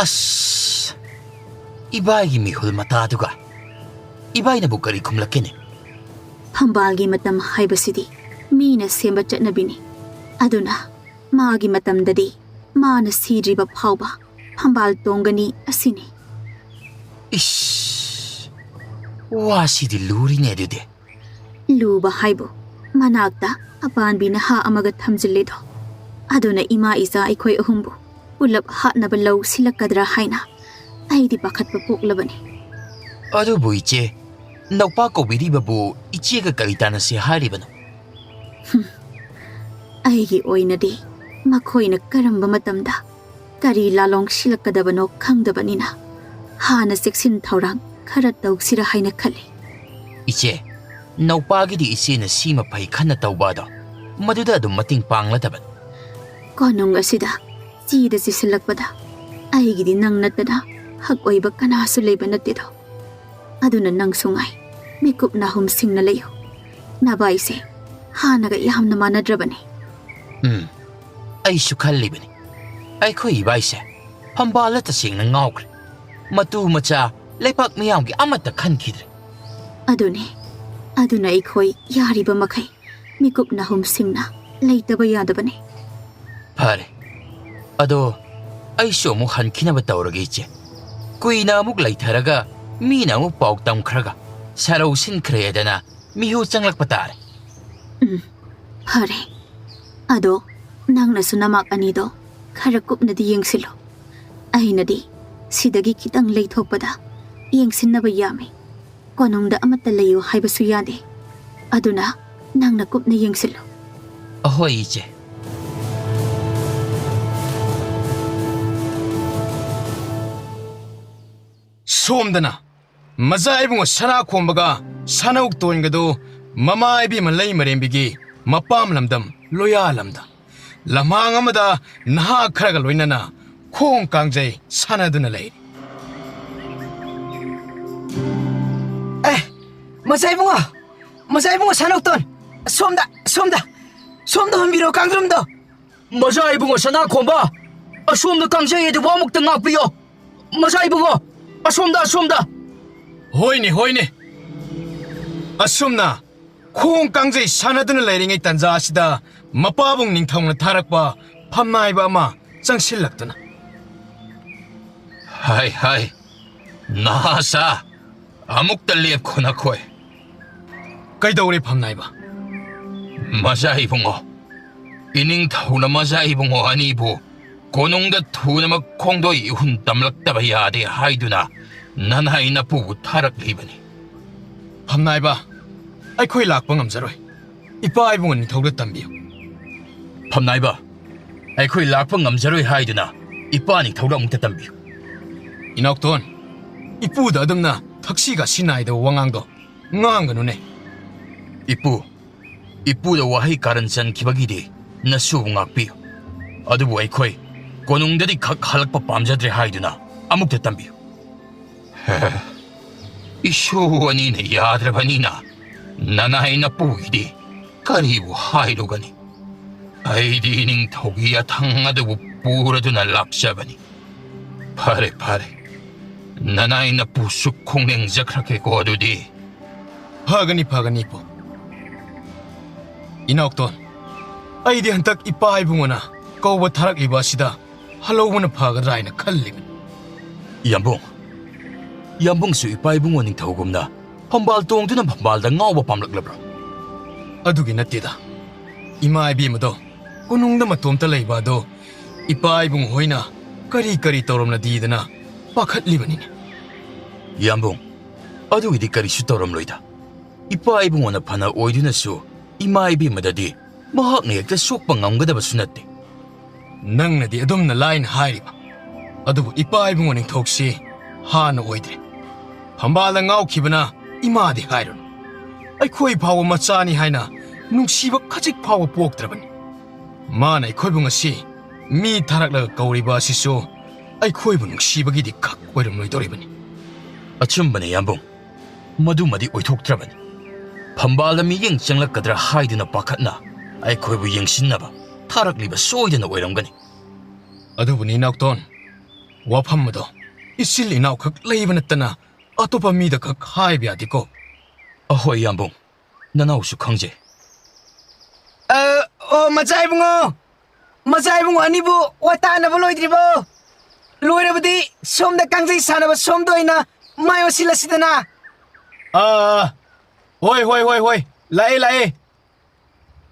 ꯑꯁ! ꯏꯕꯥꯏꯒꯤ ꯃꯤꯍꯨꯜ ꯃꯇꯥꯗꯨꯒ ꯏꯕꯥꯏꯅꯕꯨ ꯀꯔꯤ ꯈꯨꯝꯂꯛꯀꯅꯤ? ꯐꯝꯕꯥꯜꯒꯤ ꯃꯇꯝ ꯍꯥꯏꯕꯁꯤꯗꯤ ꯃꯤꯅ ꯁꯦꯝꯕ ꯆꯠꯅꯕꯤꯅꯤ꯫ ꯑꯗꯨꯅ ꯃꯥꯒꯤ ꯃꯇꯝꯗꯗꯤ ꯃꯥꯅ ꯁꯤꯗ꯭ꯔꯤꯕ ꯐꯥꯎꯕ ꯐꯝꯕꯥꯜ ꯇꯣꯡꯒꯅꯤ ꯑꯁꯤꯅꯤ꯫ ꯏꯁ! ꯋꯥꯁꯤꯗꯤ ꯂꯨꯔꯤꯅꯦ ꯑꯗꯨꯗꯤ꯫ ꯂꯨꯕ ꯍꯥꯏꯕꯨ ꯃꯅꯥꯛꯇ ꯑꯄꯥꯟꯕꯤ ꯅꯍꯥ ꯑꯃꯒ ꯊꯝꯖꯤꯜꯂꯦꯗꯣ꯫ ꯑꯗꯨꯅ ꯏꯃꯥ ꯏꯆꯥ ꯑꯩꯈꯣꯏ ꯑꯍꯨꯝꯕꯨ ꯄꯨꯂꯞ ꯍꯥꯠꯅꯕ ꯂꯧ ꯁꯤꯜꯂꯛꯀꯗ꯭ꯔꯥ ꯍꯥꯏꯅ ꯑꯩꯗꯤ ꯄꯥꯈꯠꯄ ꯄꯣꯛꯂꯕꯅꯤ꯫ ꯑꯗꯨꯕꯨ ꯏꯆꯦ, ꯅꯧꯄꯥ ꯀꯧꯕꯤꯔꯤꯕꯕꯨ ꯏꯆꯦꯒ ꯀꯔꯤ ꯇꯥꯟꯅꯁꯤ ꯍꯥꯏꯔꯤꯕꯅꯣ? ꯍꯨꯝ, ꯑꯩꯒꯤ ꯑꯣꯏꯅꯗꯤ ꯃꯈꯣꯏꯅ ꯀꯔꯝꯕ ꯃꯇꯝꯗ ꯀꯔꯤ ꯂꯥꯂꯣꯡ ꯁꯤꯜꯂꯛꯀꯗꯕꯅꯣ ꯈꯪꯗꯕꯅꯤꯅ ꯍꯥꯟꯅ ꯆꯦꯛꯁꯤꯟ ꯊꯧꯔꯥꯡ ꯈꯔ ꯇꯧꯁꯤꯔꯥ ꯍꯥꯏꯅ ꯈꯜꯂꯤ꯫ ꯏꯆꯦ, ꯅꯧꯄꯥꯒꯤꯗꯤ ꯏꯆꯦꯅ ꯁꯤꯃ ꯐꯩ ꯈꯟꯅ ꯇꯧꯕ ꯑꯗꯣ ꯃꯗꯨꯗ ꯑꯗꯨꯝ ꯃꯇꯦꯡ ꯄꯥꯡꯂꯗꯕꯅꯤ꯫ ꯀꯣꯅꯨꯡ ꯑꯁꯤꯗ ꯆꯤꯗ ꯆꯤꯁꯤꯜꯂꯛꯄꯗ ꯑꯩꯒꯤꯗꯤ ꯅꯪ ꯅꯠꯇꯅ ꯍꯛ ꯑꯣꯏꯕ ꯀꯅꯥꯁꯨ ꯂꯩꯕ ꯅꯠꯇꯦꯗꯣ꯫ ꯑꯗꯨꯅ ꯅꯪꯁꯨ ꯉꯥꯏ, ꯃꯤꯀꯨꯞ ꯅꯥꯍꯨꯝ ꯁꯤꯡꯅ ꯂꯩꯌꯨ꯫ ꯅꯚꯥꯏꯁꯦ ꯍꯥꯟꯅꯒ ꯌꯥꯝꯅ ꯃꯥꯟꯅꯗ꯭ꯔꯕꯅꯤ꯫ ꯎꯝ, ꯑꯩꯁꯨ ꯈꯜꯂꯤꯕꯅꯤ꯫ ꯑꯩꯈꯣꯏ ꯏꯕꯥꯏꯁꯦ ꯐꯝꯕꯥꯜꯗ ꯇꯁꯦꯡꯅ ꯉꯥꯎꯈ꯭ꯔꯦ꯫ ꯃꯇꯨ ꯃꯆꯥ, ꯂꯩꯄꯥꯛ ꯃꯤꯌꯥꯝꯒꯤ ꯑꯃꯠꯇ ꯈꯟꯈꯤꯗ꯭ꯔꯦ꯫ ꯑꯗꯨꯅꯤ꯫ ꯑꯗꯨꯅ ꯑꯩꯈꯣꯏ ꯌꯥꯔꯤꯕ ꯃꯈꯩ ꯃꯤꯀꯨꯞ ꯅꯥꯍꯨꯝꯁꯤꯡꯅ ꯂꯩꯇꯕ ꯌꯥꯗꯕꯅꯤ꯫ ꯐꯔꯦ꯫ ꯑꯗꯣ ꯑꯩꯁꯨ ꯑꯃꯨꯛ ꯍꯟꯈꯤꯅꯕ ꯇꯧꯔꯒꯦ, ꯏꯆꯦ꯫ ꯀꯨꯏꯅ ꯑꯃꯨꯛ ꯂꯩꯊꯔꯒ ꯃꯤꯅ ꯑꯃꯨꯛ ꯄꯥꯎ ꯇꯝꯈ꯭ꯔꯒ ꯁꯔꯧ ꯁꯤꯟꯈ꯭ꯔꯦꯗꯅ ꯃꯤꯍꯨ ꯆꯪꯂꯛꯄ ꯇꯥꯔꯦ꯫ ꯎꯝ, ꯐꯔꯦ꯫ ꯑꯗꯣ ꯅꯪꯅꯁꯨ ꯅꯃꯥꯛ ꯑꯅꯤꯗꯣ ꯈꯔ ꯀꯨꯞꯅꯗꯤ ꯌꯦꯡꯁꯤꯜꯂꯣ꯫ ꯑꯩꯅꯗꯤ ꯁꯤꯗꯒꯤ ꯈꯤꯇꯪ ꯂꯩꯊꯣꯛꯄꯗ ꯌꯦꯡꯁꯤꯟꯅꯕ ꯌꯥꯝꯃꯤ꯫ ꯀꯣꯅꯨꯡꯗ ꯑꯃꯠꯇ ꯂꯩꯌꯨ ꯍꯥꯏꯕꯁꯨ ꯌꯥꯗꯦ꯫ ꯑꯗꯨꯅ ꯅꯪꯅ ꯀꯨꯞꯅ ꯌꯦꯡꯁꯤꯜꯂꯨ꯫ ꯑꯍꯣꯏ, ꯏꯆꯦ꯫ ꯁꯣꯝꯗꯅ ꯃꯖꯥ ꯏꯕꯨꯡꯉꯣ ꯁꯅꯥ ꯈꯣꯝꯕꯒ ꯁꯅꯧꯛꯇꯣꯟꯒꯗꯨ ꯃꯃꯥ ꯏꯕꯦꯝꯃ ꯂꯩꯃꯔꯦꯝꯕꯤꯒꯤ ꯃꯄꯥꯝ ꯂꯝꯗꯝ ꯂꯣꯌꯥ ꯂꯝꯗ ꯂꯝꯍꯥꯡ ꯑꯃꯗ ꯅꯍꯥ ꯈꯔꯒ ꯂꯣꯏꯅꯅ ꯈꯣꯡ ꯀꯥꯡꯖꯩ ꯁꯥꯟꯅꯗꯨꯅ ꯂꯩꯔꯤ꯫ ꯑꯦ, ꯃꯖꯥ ꯏꯕꯨꯡꯉꯣ, ꯃꯖꯥ ꯏꯕꯨꯡꯉꯣ ꯁꯅꯧꯇꯣꯟ, ꯁꯣꯝꯗ, ꯁꯣꯝꯗ, ꯁꯣꯝꯗ ꯍꯣꯟꯕꯤꯔꯣ ꯀꯥꯡꯗ꯭ꯔꯨꯝꯗꯣ꯫ ꯃꯖꯥ ꯏꯕꯨꯡꯉꯣ ꯁꯅꯥ ꯈꯣꯝꯕ, ꯑꯁꯣꯝꯗ ꯀꯥꯡꯖꯩ ꯑꯗꯨꯕꯨ ꯑꯃꯨꯛꯇ ꯉꯥꯛꯄꯤꯌꯣ꯫ ꯃꯖꯥ ꯏꯕꯨꯡꯉꯣ, ꯑꯁꯣꯝꯗ, ꯑꯁꯣꯝꯗ꯫ ꯍꯣꯏꯅꯦ, ꯍꯣꯏꯅꯦ꯫ ꯑꯁꯨꯝꯅ ꯈꯣꯡ ꯀꯥꯡꯖꯩ ꯁꯥꯟꯅꯗꯨꯅ ꯂꯩꯔꯤꯉꯩ ꯇꯥꯟꯖꯥ ꯑꯁꯤꯗ ꯃꯄꯥꯕꯨꯡ ꯅꯤꯡꯊꯧꯅ ꯊꯥꯔꯛꯄ ꯐꯝꯅꯥꯏꯕ ꯑꯃ ꯆꯪꯁꯤꯜꯂꯛꯇꯨꯅ꯫ ꯍꯥꯏ, ꯍꯥꯏ, ꯅꯍꯥꯁꯥ, ꯑꯃꯨꯛꯇ ꯂꯦꯞꯈꯣ ꯅꯈꯣꯏ꯫ ꯀꯩꯗꯧꯔꯦ ꯐꯝꯅꯥꯏꯕ? ꯃꯖꯥ ꯏꯕꯨꯡꯉꯣ, ꯏꯅꯤꯡꯊꯧꯅ ꯃꯖꯥ ꯏꯕꯨꯡꯉꯣ ꯑꯅꯤꯕꯨ ꯀꯣꯅꯨꯡꯗ ꯊꯨꯅꯃꯛ ꯈꯣꯡꯗꯣꯏ ꯏꯍꯨꯟ ꯇꯝꯂꯛꯇꯕ ꯌꯥꯗꯦ ꯍꯥꯏꯗꯨꯅ ꯅꯅꯥꯏ ꯅꯄꯨꯕꯨ ꯊꯥꯔꯛꯂꯤꯕꯅꯤ꯫ ꯐꯝꯅꯥꯏꯕ, ꯑꯩꯈꯣꯏ ꯂꯥꯛꯄ ꯉꯝꯖꯔꯣꯏ꯫ ꯏꯄꯥ ꯏꯕꯨꯡꯉꯣ ꯅꯤꯡꯊꯧꯗ ꯇꯝꯕꯤꯌꯨ꯫ ꯐꯝꯅꯥꯏꯕ, ꯑꯩꯈꯣꯏ ꯂꯥꯛꯄ ꯉꯝꯖꯔꯣꯏ ꯍꯥꯏꯗꯨꯅ ꯏꯄꯥ ꯅꯤꯡꯊꯧꯗ ꯑꯃꯨꯛꯇ ꯇꯝꯕꯤꯌꯨ꯫ ꯏꯅꯥꯎꯇꯣꯟ, ꯏꯄꯨꯗ ꯑꯗꯨꯝꯅ ꯊꯛꯁꯤ ꯈꯥꯁꯤ ꯅꯥꯏꯗꯕ ꯋꯥꯉꯥꯡꯗꯣ ꯉꯥꯡꯒꯅꯨꯅꯦ꯫ ꯏꯄꯨ, ꯏꯄꯨꯗ ꯋꯥꯍꯩ ꯀꯥꯔꯟ ꯆꯟꯈꯤꯕꯒꯤꯗꯤ ꯅꯁꯨꯕꯨ ꯉꯥꯛꯄꯤꯌꯨ꯫ ꯑꯗꯨꯕꯨ ꯑꯩꯈꯣꯏ ꯀꯣꯅꯨꯡꯗꯗꯤ ꯈꯛ ꯍꯜꯂꯛꯄ ꯄꯥꯝꯖꯗ꯭ꯔꯦ ꯍꯥꯏꯗꯨꯅ ꯑꯃꯨꯛꯇ ꯇꯝꯕꯤꯌꯨ꯫ ꯍꯦ, ꯏꯁꯨ ꯑꯅꯤꯅ ꯌꯥꯗ꯭ꯔꯕꯅꯤꯅ ꯅꯅꯥꯏ ꯅꯄꯨꯒꯤꯗꯤ ꯀꯔꯤꯕꯨ ꯍꯥꯏꯔꯨꯒꯅꯤ? ꯑꯩꯗꯤ ꯅꯤꯡꯊꯧꯒꯤ ꯌꯥꯊꯪ ꯑꯗꯨꯕꯨ ꯄꯨꯔꯗꯨꯅ ꯂꯥꯛꯆꯕꯅꯤ꯫ ꯐꯔꯦ, ꯐꯔꯦ꯫ ꯅꯅꯥꯏ ꯅꯄꯨ ꯁꯨꯛ ꯈꯣꯡꯅꯤꯡꯖꯈ꯭ꯔꯒꯦꯀꯣ ꯑꯗꯨꯗꯤ꯫ ꯐꯒꯅꯤ, ꯐꯒꯅꯤ, ꯏꯄꯨ꯫ ꯏꯅꯥꯎꯇꯣꯟ, ꯑꯩꯗꯤ ꯍꯟꯗꯛ ꯏꯄꯥ ꯏꯕꯨꯡꯉꯣꯅ ꯀꯧꯕ ꯊꯥꯔꯛꯂꯤꯕ ꯑꯁꯤꯗ ꯍꯜꯍꯧꯕꯅ ꯐꯒꯗ꯭ꯔꯥ ꯍꯥꯏꯅ ꯈꯜꯂꯤꯕꯅꯤ꯫ ꯌꯥꯝꯕꯨꯡ, ꯌꯥꯝꯕꯨꯡꯁꯨ ꯏꯄꯥ ꯏꯕꯨꯡꯉꯣ ꯅꯤꯡꯊꯧꯒꯨꯝꯅ ꯐꯝꯕꯥꯜ ꯇꯣꯡꯗꯨꯅ ꯐꯝꯕꯥꯜꯗ ꯉꯥꯎꯕ ꯄꯥꯝꯂꯛꯂꯕ꯭ꯔꯥ? ꯑꯗꯨꯒꯤ ꯅꯠꯇꯦꯗ꯫ ꯏꯃꯥ ꯏꯕꯦꯝꯃꯗꯣ ꯀꯣꯅꯨꯡꯗ ꯃꯇꯣꯝꯇ ꯂꯩꯕ ꯑꯗꯣ ꯏꯄꯥ ꯏꯕꯨꯡꯉꯣ ꯍꯣꯏꯅ ꯀꯔꯤ ꯀꯔꯤ ꯇꯧꯔꯝꯂꯗꯤꯗꯅ ꯄꯥꯈꯠꯂꯤꯕꯅꯤꯅꯦ꯫ ꯌꯥꯝꯕꯨꯡ, ꯑꯗꯨꯒꯤꯗꯤ ꯀꯔꯤꯁꯨ ꯇꯧꯔꯝꯂꯣꯏꯗ꯫ ꯏꯄꯥ ꯏꯕꯨꯡꯉꯣꯅ ꯐꯅ ꯑꯣꯏꯗꯨꯅꯁꯨ ꯏꯃꯥ ꯏꯕꯦꯝꯃꯗꯗꯤ ꯃꯍꯥꯛꯅ ꯍꯦꯛꯇ ꯁꯣꯛꯄ ꯉꯝꯒꯗꯕꯁꯨ ꯅꯠꯇꯦ꯫ ꯅꯪꯅꯗꯤ ꯑꯗꯨꯝꯅ ꯂꯥꯏꯅ ꯍꯥꯏꯔꯤꯕ, ꯑꯗꯨꯕꯨ ꯏꯄꯥ ꯏꯕꯨꯡꯉꯣ ꯅꯤꯡꯊꯧꯁꯤ ꯍꯥꯟꯅ ꯑꯣꯏꯗ꯭ꯔꯦ꯫ ꯐꯝꯕꯥꯜꯗ ꯉꯥꯎꯈꯤꯕꯅ ꯏꯃꯥꯗꯤ ꯍꯥꯏꯔꯨꯅꯨ, ꯑꯩꯈꯣꯏ ꯐꯥꯎꯕ ꯃꯆꯥꯅꯤ ꯍꯥꯏꯅ ꯅꯨꯡꯁꯤꯕ ꯈꯖꯤꯛ ꯐꯥꯎꯕ ꯄꯣꯛꯇ꯭ꯔꯕꯅꯤ꯫ ꯃꯥꯅ ꯑꯩꯈꯣꯏꯕꯨ ꯉꯁꯤ ꯃꯤ ꯊꯥꯔꯛꯂꯒ ꯀꯧꯔꯤꯕ ꯑꯁꯤꯁꯨ ꯑꯩꯈꯣꯏꯕꯨ ꯅꯨꯡꯁꯤꯕꯒꯤꯗꯤ ꯈꯛ ꯑꯣꯏꯔꯝꯂꯣꯏꯗꯧꯔꯤꯕꯅꯤ꯫ ꯑꯆꯨꯝꯕꯅꯤ ꯌꯥꯝꯕꯨꯡ, ꯃꯗꯨꯃꯗꯤ ꯑꯣꯏꯊꯣꯛꯇ꯭ꯔꯕꯅꯤ꯫ ꯐꯝꯕꯥꯜꯗ ꯃꯤꯠꯌꯦꯡ ꯆꯪꯂꯛꯀꯗ꯭ꯔꯥ ꯍꯥꯏꯗꯨꯅ ꯄꯥꯈꯠꯅ ꯑꯩꯈꯣꯏꯕꯨ ꯌꯦꯡꯁꯤꯟꯅꯕ ꯊꯥꯔꯛꯂꯤꯕ ꯁꯣꯏꯗꯅ ꯑꯣꯏꯔꯝꯒꯅꯤ꯫ ꯑꯗꯨꯕꯨꯅꯤ ꯏꯅꯥꯎꯇꯣꯟ, ꯋꯥꯐꯝ ꯑꯗꯣ ꯏꯆꯤꯜ ꯏꯅꯥꯎꯈꯛ ꯂꯩꯕ ꯅꯠꯇꯅ ꯑꯇꯣꯞꯄ ꯃꯤꯗ ꯈꯛ ꯍꯥꯏꯕ ꯌꯥꯗꯦꯀꯣ꯫ ꯑꯍꯣꯏ ꯌꯥꯝꯕꯨꯡ, ꯅꯅꯥꯎꯁꯨ ꯈꯪꯖꯩ꯫ ꯑ, ꯑꯣ, ꯃꯆꯥ ꯏꯕꯨꯡꯉꯣ! ꯃꯆꯥ ꯏꯕꯨꯡꯉꯣ ꯑꯅꯤꯕꯨ ꯋꯥ ꯇꯥꯅꯕ ꯂꯣꯏꯗ꯭ꯔꯤꯕꯣ? ꯂꯣꯏꯔꯕꯗꯤ ꯁꯣꯝꯗ ꯀꯥꯡꯖꯩ ꯁꯥꯟꯅꯕ ꯁꯣꯝꯗ ꯑꯣꯏꯅ ꯃꯥꯏ ꯑꯣꯟꯁꯤꯜꯂꯁꯤꯗꯅ꯫ ꯑ, ꯍꯣꯏ, ꯍꯣꯏ, ꯍꯣꯏ, ꯍꯣꯏ, ꯂꯥꯛꯑꯦ, ꯂꯥꯛꯑꯦ꯫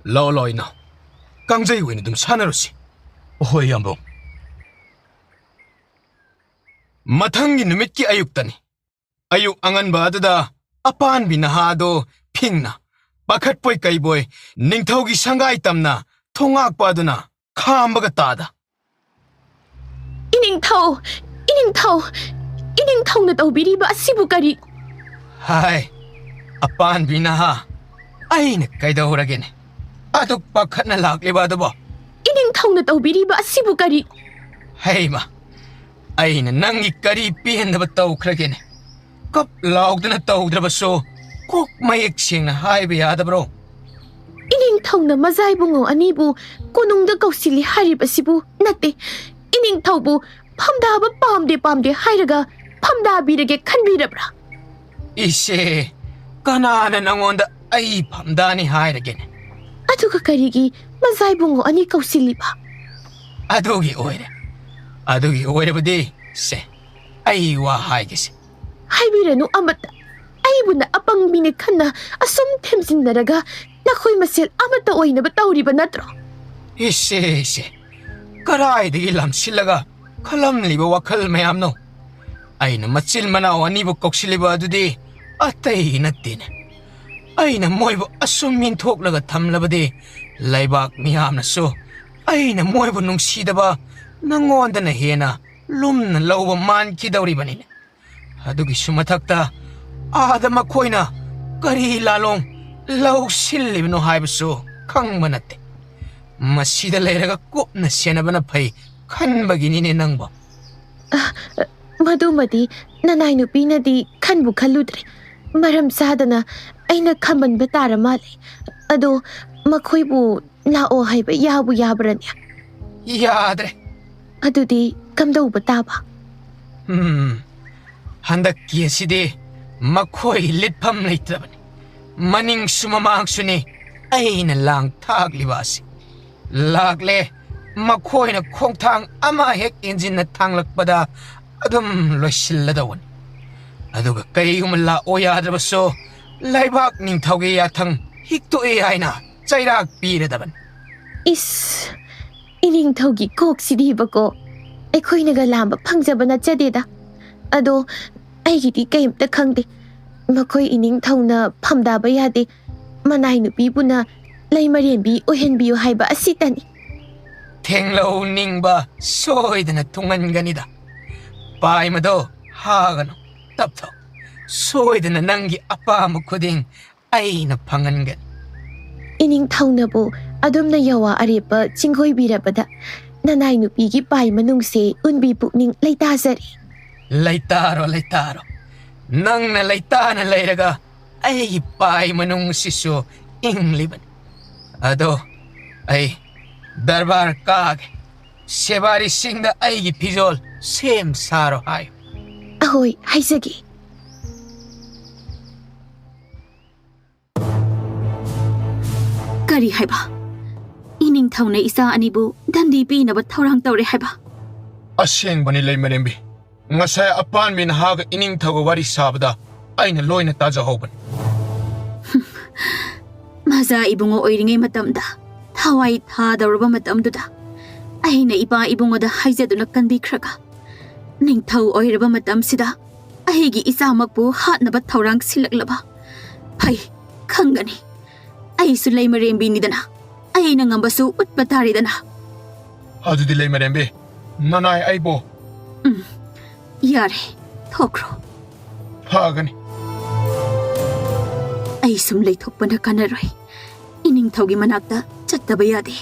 ꯂꯥꯛꯑꯣ, ꯂꯥꯛꯑꯣ, ꯏꯅꯥꯎ꯫ ꯀꯥꯡꯖꯩ ꯑꯣꯏꯅ ꯑꯗꯨꯝ ꯁꯥꯟꯅꯔꯨꯁꯤ꯫ ꯍꯣꯏ, ꯏꯌꯥꯝꯕ꯫ ꯃꯊꯪꯒꯤ ꯅꯨꯃꯤꯠꯀꯤ ꯑꯌꯨꯛꯇꯅꯤ꯫ ꯑꯌꯨꯛ ꯑꯉꯟꯕ ꯑꯗꯨꯗ ꯑꯄꯥꯟꯕꯤ ꯅꯍꯥ ꯑꯗꯨ ꯐꯤꯡꯅ, ꯄꯥꯈꯠꯄꯣꯏ ꯀꯩꯕꯣꯏ, ꯅꯤꯡꯊꯧꯒꯤ ꯁꯪꯒꯥꯏ ꯇꯝꯅ ꯊꯣꯡꯉꯥꯛꯄ ꯑꯗꯨꯅ ꯈꯥꯝꯕꯒ ꯇꯥꯗ꯫ "ꯏꯅꯤꯡꯊꯧ! ꯏꯅꯤꯡꯊꯧ! ꯏꯅꯤꯡꯊꯧꯅ ꯇꯧꯕꯤꯔꯤꯕ ꯑꯁꯤꯕꯨ ꯀꯔꯤ?" ꯍꯥꯏ, ꯑꯄꯥꯟꯕꯤ ꯅꯍꯥ, ꯑꯩꯅ ꯀꯩꯗꯧꯔꯒꯦꯅꯦ? ꯑꯗꯨꯛ ꯄꯥꯈꯠꯅ ꯂꯥꯛꯂꯤꯕ ꯑꯗꯨꯕꯨ? "ꯏꯅꯤꯡꯊꯧꯅ ꯇꯧꯕꯤꯔꯤꯕ ꯑꯁꯤꯕꯨ ꯀꯔꯤ?" ꯍꯩꯃ, ꯑꯩꯅ ꯅꯪꯒꯤ ꯀꯔꯤ ꯄꯦꯟꯗꯕ ꯇꯧꯈ꯭ꯔꯒꯦꯅꯦ? ꯀꯞ ꯂꯥꯎꯗꯅ ꯇꯧꯗ꯭ꯔꯕꯁꯨ, ꯀꯣꯛ ꯃꯌꯦꯛ ꯁꯦꯡꯅ ꯍꯥꯏꯕ ꯌꯥꯗꯕ꯭ꯔꯣ? ꯏꯅꯤꯡꯊꯧꯅ ꯃꯖꯥ ꯏꯕꯨꯡꯉꯣ ꯑꯅꯤꯕꯨ ꯀꯣꯅꯨꯡꯗ ꯀꯧꯁꯤꯜꯂꯤ ꯍꯥꯏꯔꯤꯕꯁꯤꯕꯨ ꯅꯠꯇꯦ꯫ ꯏꯅꯤꯡꯊꯧꯕꯨ ꯐꯝꯗꯥꯕ ꯄꯥꯝꯗꯦ, ꯄꯥꯝꯗꯦ ꯍꯥꯏꯔꯒ ꯐꯝꯗꯥꯕꯤꯔꯒꯦ ꯈꯟꯕꯤꯔꯕ꯭ꯔꯥ? ꯏꯁꯦ, ꯀꯅꯥꯅ ꯅꯪꯉꯣꯟꯗ ꯑꯩ ꯐꯝꯗꯥꯅꯤ ꯍꯥꯏꯔꯒꯦꯅꯦ? ꯑꯗꯨꯒ ꯀꯔꯤꯒꯤ ꯃꯖꯥꯏꯕꯨꯡꯉꯣ ꯑꯅꯤ ꯀꯧꯁꯤꯜꯂꯤꯕ? ꯑꯗꯨꯒꯤ ꯑꯣꯏꯔꯦ꯫ ꯑꯗꯨꯒꯤ ꯑꯣꯏꯔꯕꯗꯤ ꯁꯦ, ꯑꯩ ꯋꯥ ꯍꯥꯏꯒꯦꯁꯦ꯫ ꯍꯥꯏꯕꯤꯔꯅꯨ ꯑꯃꯠꯇ꯫ ꯑꯩꯕꯨꯅ ꯑꯄꯪꯕꯤꯅꯤ ꯈꯟꯅ ꯑꯁꯨꯝ ꯊꯦꯝꯖꯤꯟꯅꯔꯒ ꯅꯈꯣꯏ ꯃꯁꯦꯜ ꯑꯃꯠꯇ ꯑꯣꯏꯅꯕ ꯇꯧꯔꯤꯕ ꯅꯠꯇ꯭ꯔꯣ? ꯏꯁꯦ, ꯏꯁꯦ, ꯀꯗꯥꯏꯗꯒꯤ ꯂꯥꯝꯁꯤꯜꯂꯒ ꯈꯜꯂꯝꯂꯤꯕ ꯋꯥꯈꯜ ꯃꯌꯥꯝꯅꯣ? ꯑꯩꯅ ꯃꯆꯤꯟ ꯃꯅꯥꯎ ꯑꯅꯤꯕꯨ ꯀꯧꯁꯤꯜꯂꯤꯕ ꯑꯗꯨꯗꯤ ꯑꯇꯩ ꯅꯠꯇꯦꯅꯦ꯫ ꯑꯩꯅ ꯃꯣꯏꯕꯨ ꯑꯁꯨꯝ ꯏꯟꯊꯣꯛꯂꯒ ꯊꯝꯂꯕꯗꯤ ꯂꯩꯕꯥꯛ ꯃꯤꯌꯥꯝꯅꯁꯨ ꯑꯩꯅ ꯃꯣꯏꯕꯨ ꯅꯨꯡꯁꯤꯗꯕ ꯅꯪꯉꯣꯟꯗꯅ ꯍꯦꯟꯅ ꯂꯨꯝꯅ ꯂꯧꯕ ꯃꯥꯟꯈꯤꯗꯧꯔꯤꯕꯅꯤꯅꯦ꯫ ꯑꯗꯨꯒꯤꯁꯨ ꯃꯊꯛꯇ ꯑꯥꯗ ꯃꯈꯣꯏꯅ ꯀꯔꯤ ꯂꯥꯂꯣꯡ ꯂꯧꯁꯤꯜꯂꯤꯕꯅꯣ ꯍꯥꯏꯕꯁꯨ ꯈꯪꯕ ꯅꯠꯇꯦ꯫ ꯃꯁꯤꯗ ꯂꯩꯔꯒ ꯀꯨꯞꯅ ꯁꯦꯟꯅꯕꯅ ꯐꯩ ꯈꯟꯕꯒꯤꯅꯤꯅꯦ ꯅꯪꯕꯣ꯫ ꯃꯗꯨꯃꯗꯤ ꯅꯅꯥꯏ ꯅꯨꯄꯤꯅꯗꯤ ꯈꯟꯕꯨ ꯈꯜꯂꯨꯗ꯭ꯔꯦ꯫ ꯃꯔꯝ ꯆꯥꯗꯅ ꯑꯩꯅ ꯈꯝꯕꯟꯕ ꯇꯥꯔ ꯃꯥꯜꯂꯦ꯫ ꯑꯗꯣ ꯃꯈꯣꯏꯕꯨ ꯂꯥꯛꯑꯣ ꯍꯥꯏꯕ ꯌꯥꯕꯨ ꯌꯥꯕ꯭ꯔꯅꯦ? ꯌꯥꯗ꯭ꯔꯦ꯫ ꯑꯗꯨꯗꯤ ꯀꯝꯗꯧꯕ ꯇꯥꯕ? ꯎꯝ, ꯍꯟꯗꯛꯀꯤ ꯑꯁꯤꯗꯤ ꯃꯈꯣꯏ ꯂꯤꯠꯐꯝ ꯂꯩꯇ꯭ꯔꯕꯅꯤ꯫ ꯃꯅꯤꯡꯁꯨ ꯃꯃꯥꯡꯁꯨꯅꯤ ꯑꯩꯅ ꯂꯥꯡ ꯊꯥꯛꯂꯤꯕ ꯑꯁꯤ꯫ ꯂꯥꯛꯂꯦ, ꯃꯈꯣꯏꯅ ꯈꯣꯡꯊꯥꯡ ꯑꯃ ꯍꯦꯛ ꯏꯟꯖꯤꯟꯅ ꯊꯥꯡꯂꯛꯄꯗ ꯑꯗꯨꯝ ꯂꯣꯏꯁꯤꯜꯂꯗꯧꯕꯅꯤ꯫ ꯑꯗꯨꯒ ꯀꯔꯤꯒꯨꯝꯕ ꯂꯥꯛꯑꯣ ꯌꯥꯗ꯭ꯔꯕꯁꯨ ꯂꯩꯕꯥꯛ ꯅꯤꯡꯊꯧꯒꯤ ꯌꯥꯊꯪ ꯍꯤꯛꯇꯣꯛꯏ ꯍꯥꯏꯅ ꯆꯩꯔꯥꯛ ꯄꯤꯔꯗꯕꯅꯤ꯫ ꯏꯁ, ꯏꯅꯤꯡꯊꯧꯒꯤ ꯀꯣꯛꯁꯤꯗꯤꯕꯀꯣ, ꯑꯩꯈꯣꯏꯅꯒ ꯂꯥꯝꯕ ꯐꯪꯖꯕ ꯅꯠꯆꯗꯦꯗ꯫ ꯑꯗꯣ ꯑꯩꯒꯤꯗꯤ ꯀꯩꯝꯇ ꯈꯪꯗꯦ꯫ ꯃꯈꯣꯏ ꯏꯅꯤꯡꯊꯧꯅ ꯐꯝꯗꯥꯕ ꯌꯥꯗꯦ, ꯃꯅꯥꯏ ꯅꯨꯄꯤꯕꯨꯅ ꯂꯩꯃꯔꯦꯟꯕꯤ ꯑꯣꯏꯍꯟꯕꯤꯌꯨ ꯍꯥꯏꯕ ꯑꯁꯤꯇꯅꯤ꯫ ꯊꯦꯡꯂꯧ ꯅꯤꯡꯕ ꯁꯣꯏꯗꯅ ꯊꯨꯡꯍꯟꯒꯅꯤꯗ꯫ ꯄꯥꯏꯃꯗꯣ ꯍꯥꯒꯅꯨ, ꯇꯞꯊꯧ꯫ ꯁꯣꯏꯗꯅ ꯅꯪꯒꯤ ꯑꯄꯥꯝꯕ ꯈꯨꯗꯤꯡ ꯑꯩꯅ ꯐꯪꯍꯟꯒꯅꯤ꯫ ꯏꯅꯤꯡꯊꯧꯅꯕꯨ ꯑꯗꯨꯝꯅ ꯌꯋꯥ ꯑꯔꯦꯞꯄ ꯆꯤꯡꯒꯣꯏꯕꯤꯔꯕꯗ ꯅꯅꯥꯏ ꯅꯨꯄꯤꯒꯤ ꯄꯥꯏ ꯃꯅꯨꯡꯁꯦ ꯎꯟꯕꯤ ꯄꯨꯛꯅꯤꯡ ꯂꯩꯇꯥꯖꯔꯦ꯫ ꯂꯩꯇꯥꯔꯣ, ꯂꯩꯇꯥꯔꯣ꯫ ꯅꯪꯅ ꯂꯩꯇꯥꯅ ꯂꯩꯔꯒ ꯑꯩꯒꯤ ꯄꯥꯏ ꯃꯅꯨꯡꯁꯤꯁꯨ ꯏꯪꯂꯤꯕꯅꯤ꯫ ꯑꯗꯣ ꯑꯩ ꯗꯔꯕꯥꯔ ꯀꯥꯒꯦ꯫ ꯁꯦꯕꯥꯔꯤꯁꯤꯡꯗ ꯑꯩꯒꯤ ꯐꯤꯖꯣꯜ ꯁꯦꯝ ꯁꯥꯔꯣ ꯍꯥꯏꯌꯨ꯫ ꯍꯣꯏ, ꯍꯥꯏꯖꯒꯦ꯫ ꯀꯔꯤ ꯍꯥꯏꯕ? ꯏꯅꯤꯡꯊꯧꯅ ꯏꯆꯥ ꯑꯅꯤꯕꯨ ꯗꯟꯗꯤ ꯄꯤꯅꯕ ꯊꯧꯔꯥꯡ ꯇꯧꯔꯦ ꯍꯥꯏꯕ? ꯑꯁꯦꯡꯕꯅꯤ, ꯂꯩꯃꯔꯦꯝꯕꯤ꯫ ꯉꯁꯥꯏ ꯑꯄꯥꯟꯕꯤ ꯅꯍꯥꯒ ꯏꯅꯤꯡꯊꯧꯒ ꯋꯥꯔꯤ ꯁꯥꯕꯗ ꯑꯩꯅ ꯂꯣꯏꯅ ꯇꯥꯖꯍꯧꯕꯅꯤ꯫ ꯃꯖꯥ ꯏꯕꯨꯡꯉꯣ ꯑꯣꯏꯔꯤꯉꯩ ꯃꯇꯝꯗ, ꯊꯋꯥꯏ ꯊꯥꯗꯧꯔꯕ ꯃꯇꯝꯗꯨꯗ, ꯑꯩꯅ ꯏꯄꯥ ꯏꯕꯨꯡꯉꯣꯗ ꯍꯥꯏꯖꯗꯨꯅ ꯀꯟꯕꯤꯈ꯭ꯔꯒ, ꯅꯤꯡꯊꯧ ꯑꯣꯏꯔꯕ ꯃꯇꯝꯁꯤꯗ ꯑꯩꯒꯤ ꯏꯆꯥꯃꯛꯄꯨ ꯍꯥꯠꯅꯕ ꯊꯧꯔꯥꯡ ꯁꯤꯜꯂꯛꯂꯕ? ꯐꯩ, ꯈꯪꯒꯅꯤ꯫ ꯑꯩꯁꯨ ꯂꯩꯃꯔꯦꯝꯕꯤꯅꯤꯗꯅ, ꯑꯩꯅ ꯉꯝꯕꯁꯨ ꯎꯠꯄ ꯇꯥꯔꯦꯗꯅ꯫ ꯑꯗꯨꯗꯤ ꯂꯩꯃꯔꯦꯝꯕꯤ, ꯅꯅꯥꯏ ꯑꯩꯕꯨ ꯎꯝ, ꯌꯥꯔꯦ, ꯊꯣꯛꯈ꯭ꯔꯣ꯫ ꯐꯒꯅꯤ꯫ ꯑꯩ ꯁꯨꯝ ꯂꯩꯊꯣꯛꯄꯅ ꯀꯥꯟꯅꯔꯣꯏ꯫ ꯏꯅꯤꯡꯊꯧꯒꯤ ꯃꯅꯥꯛꯇ ꯆꯠꯇꯕ ꯌꯥꯗꯦ꯫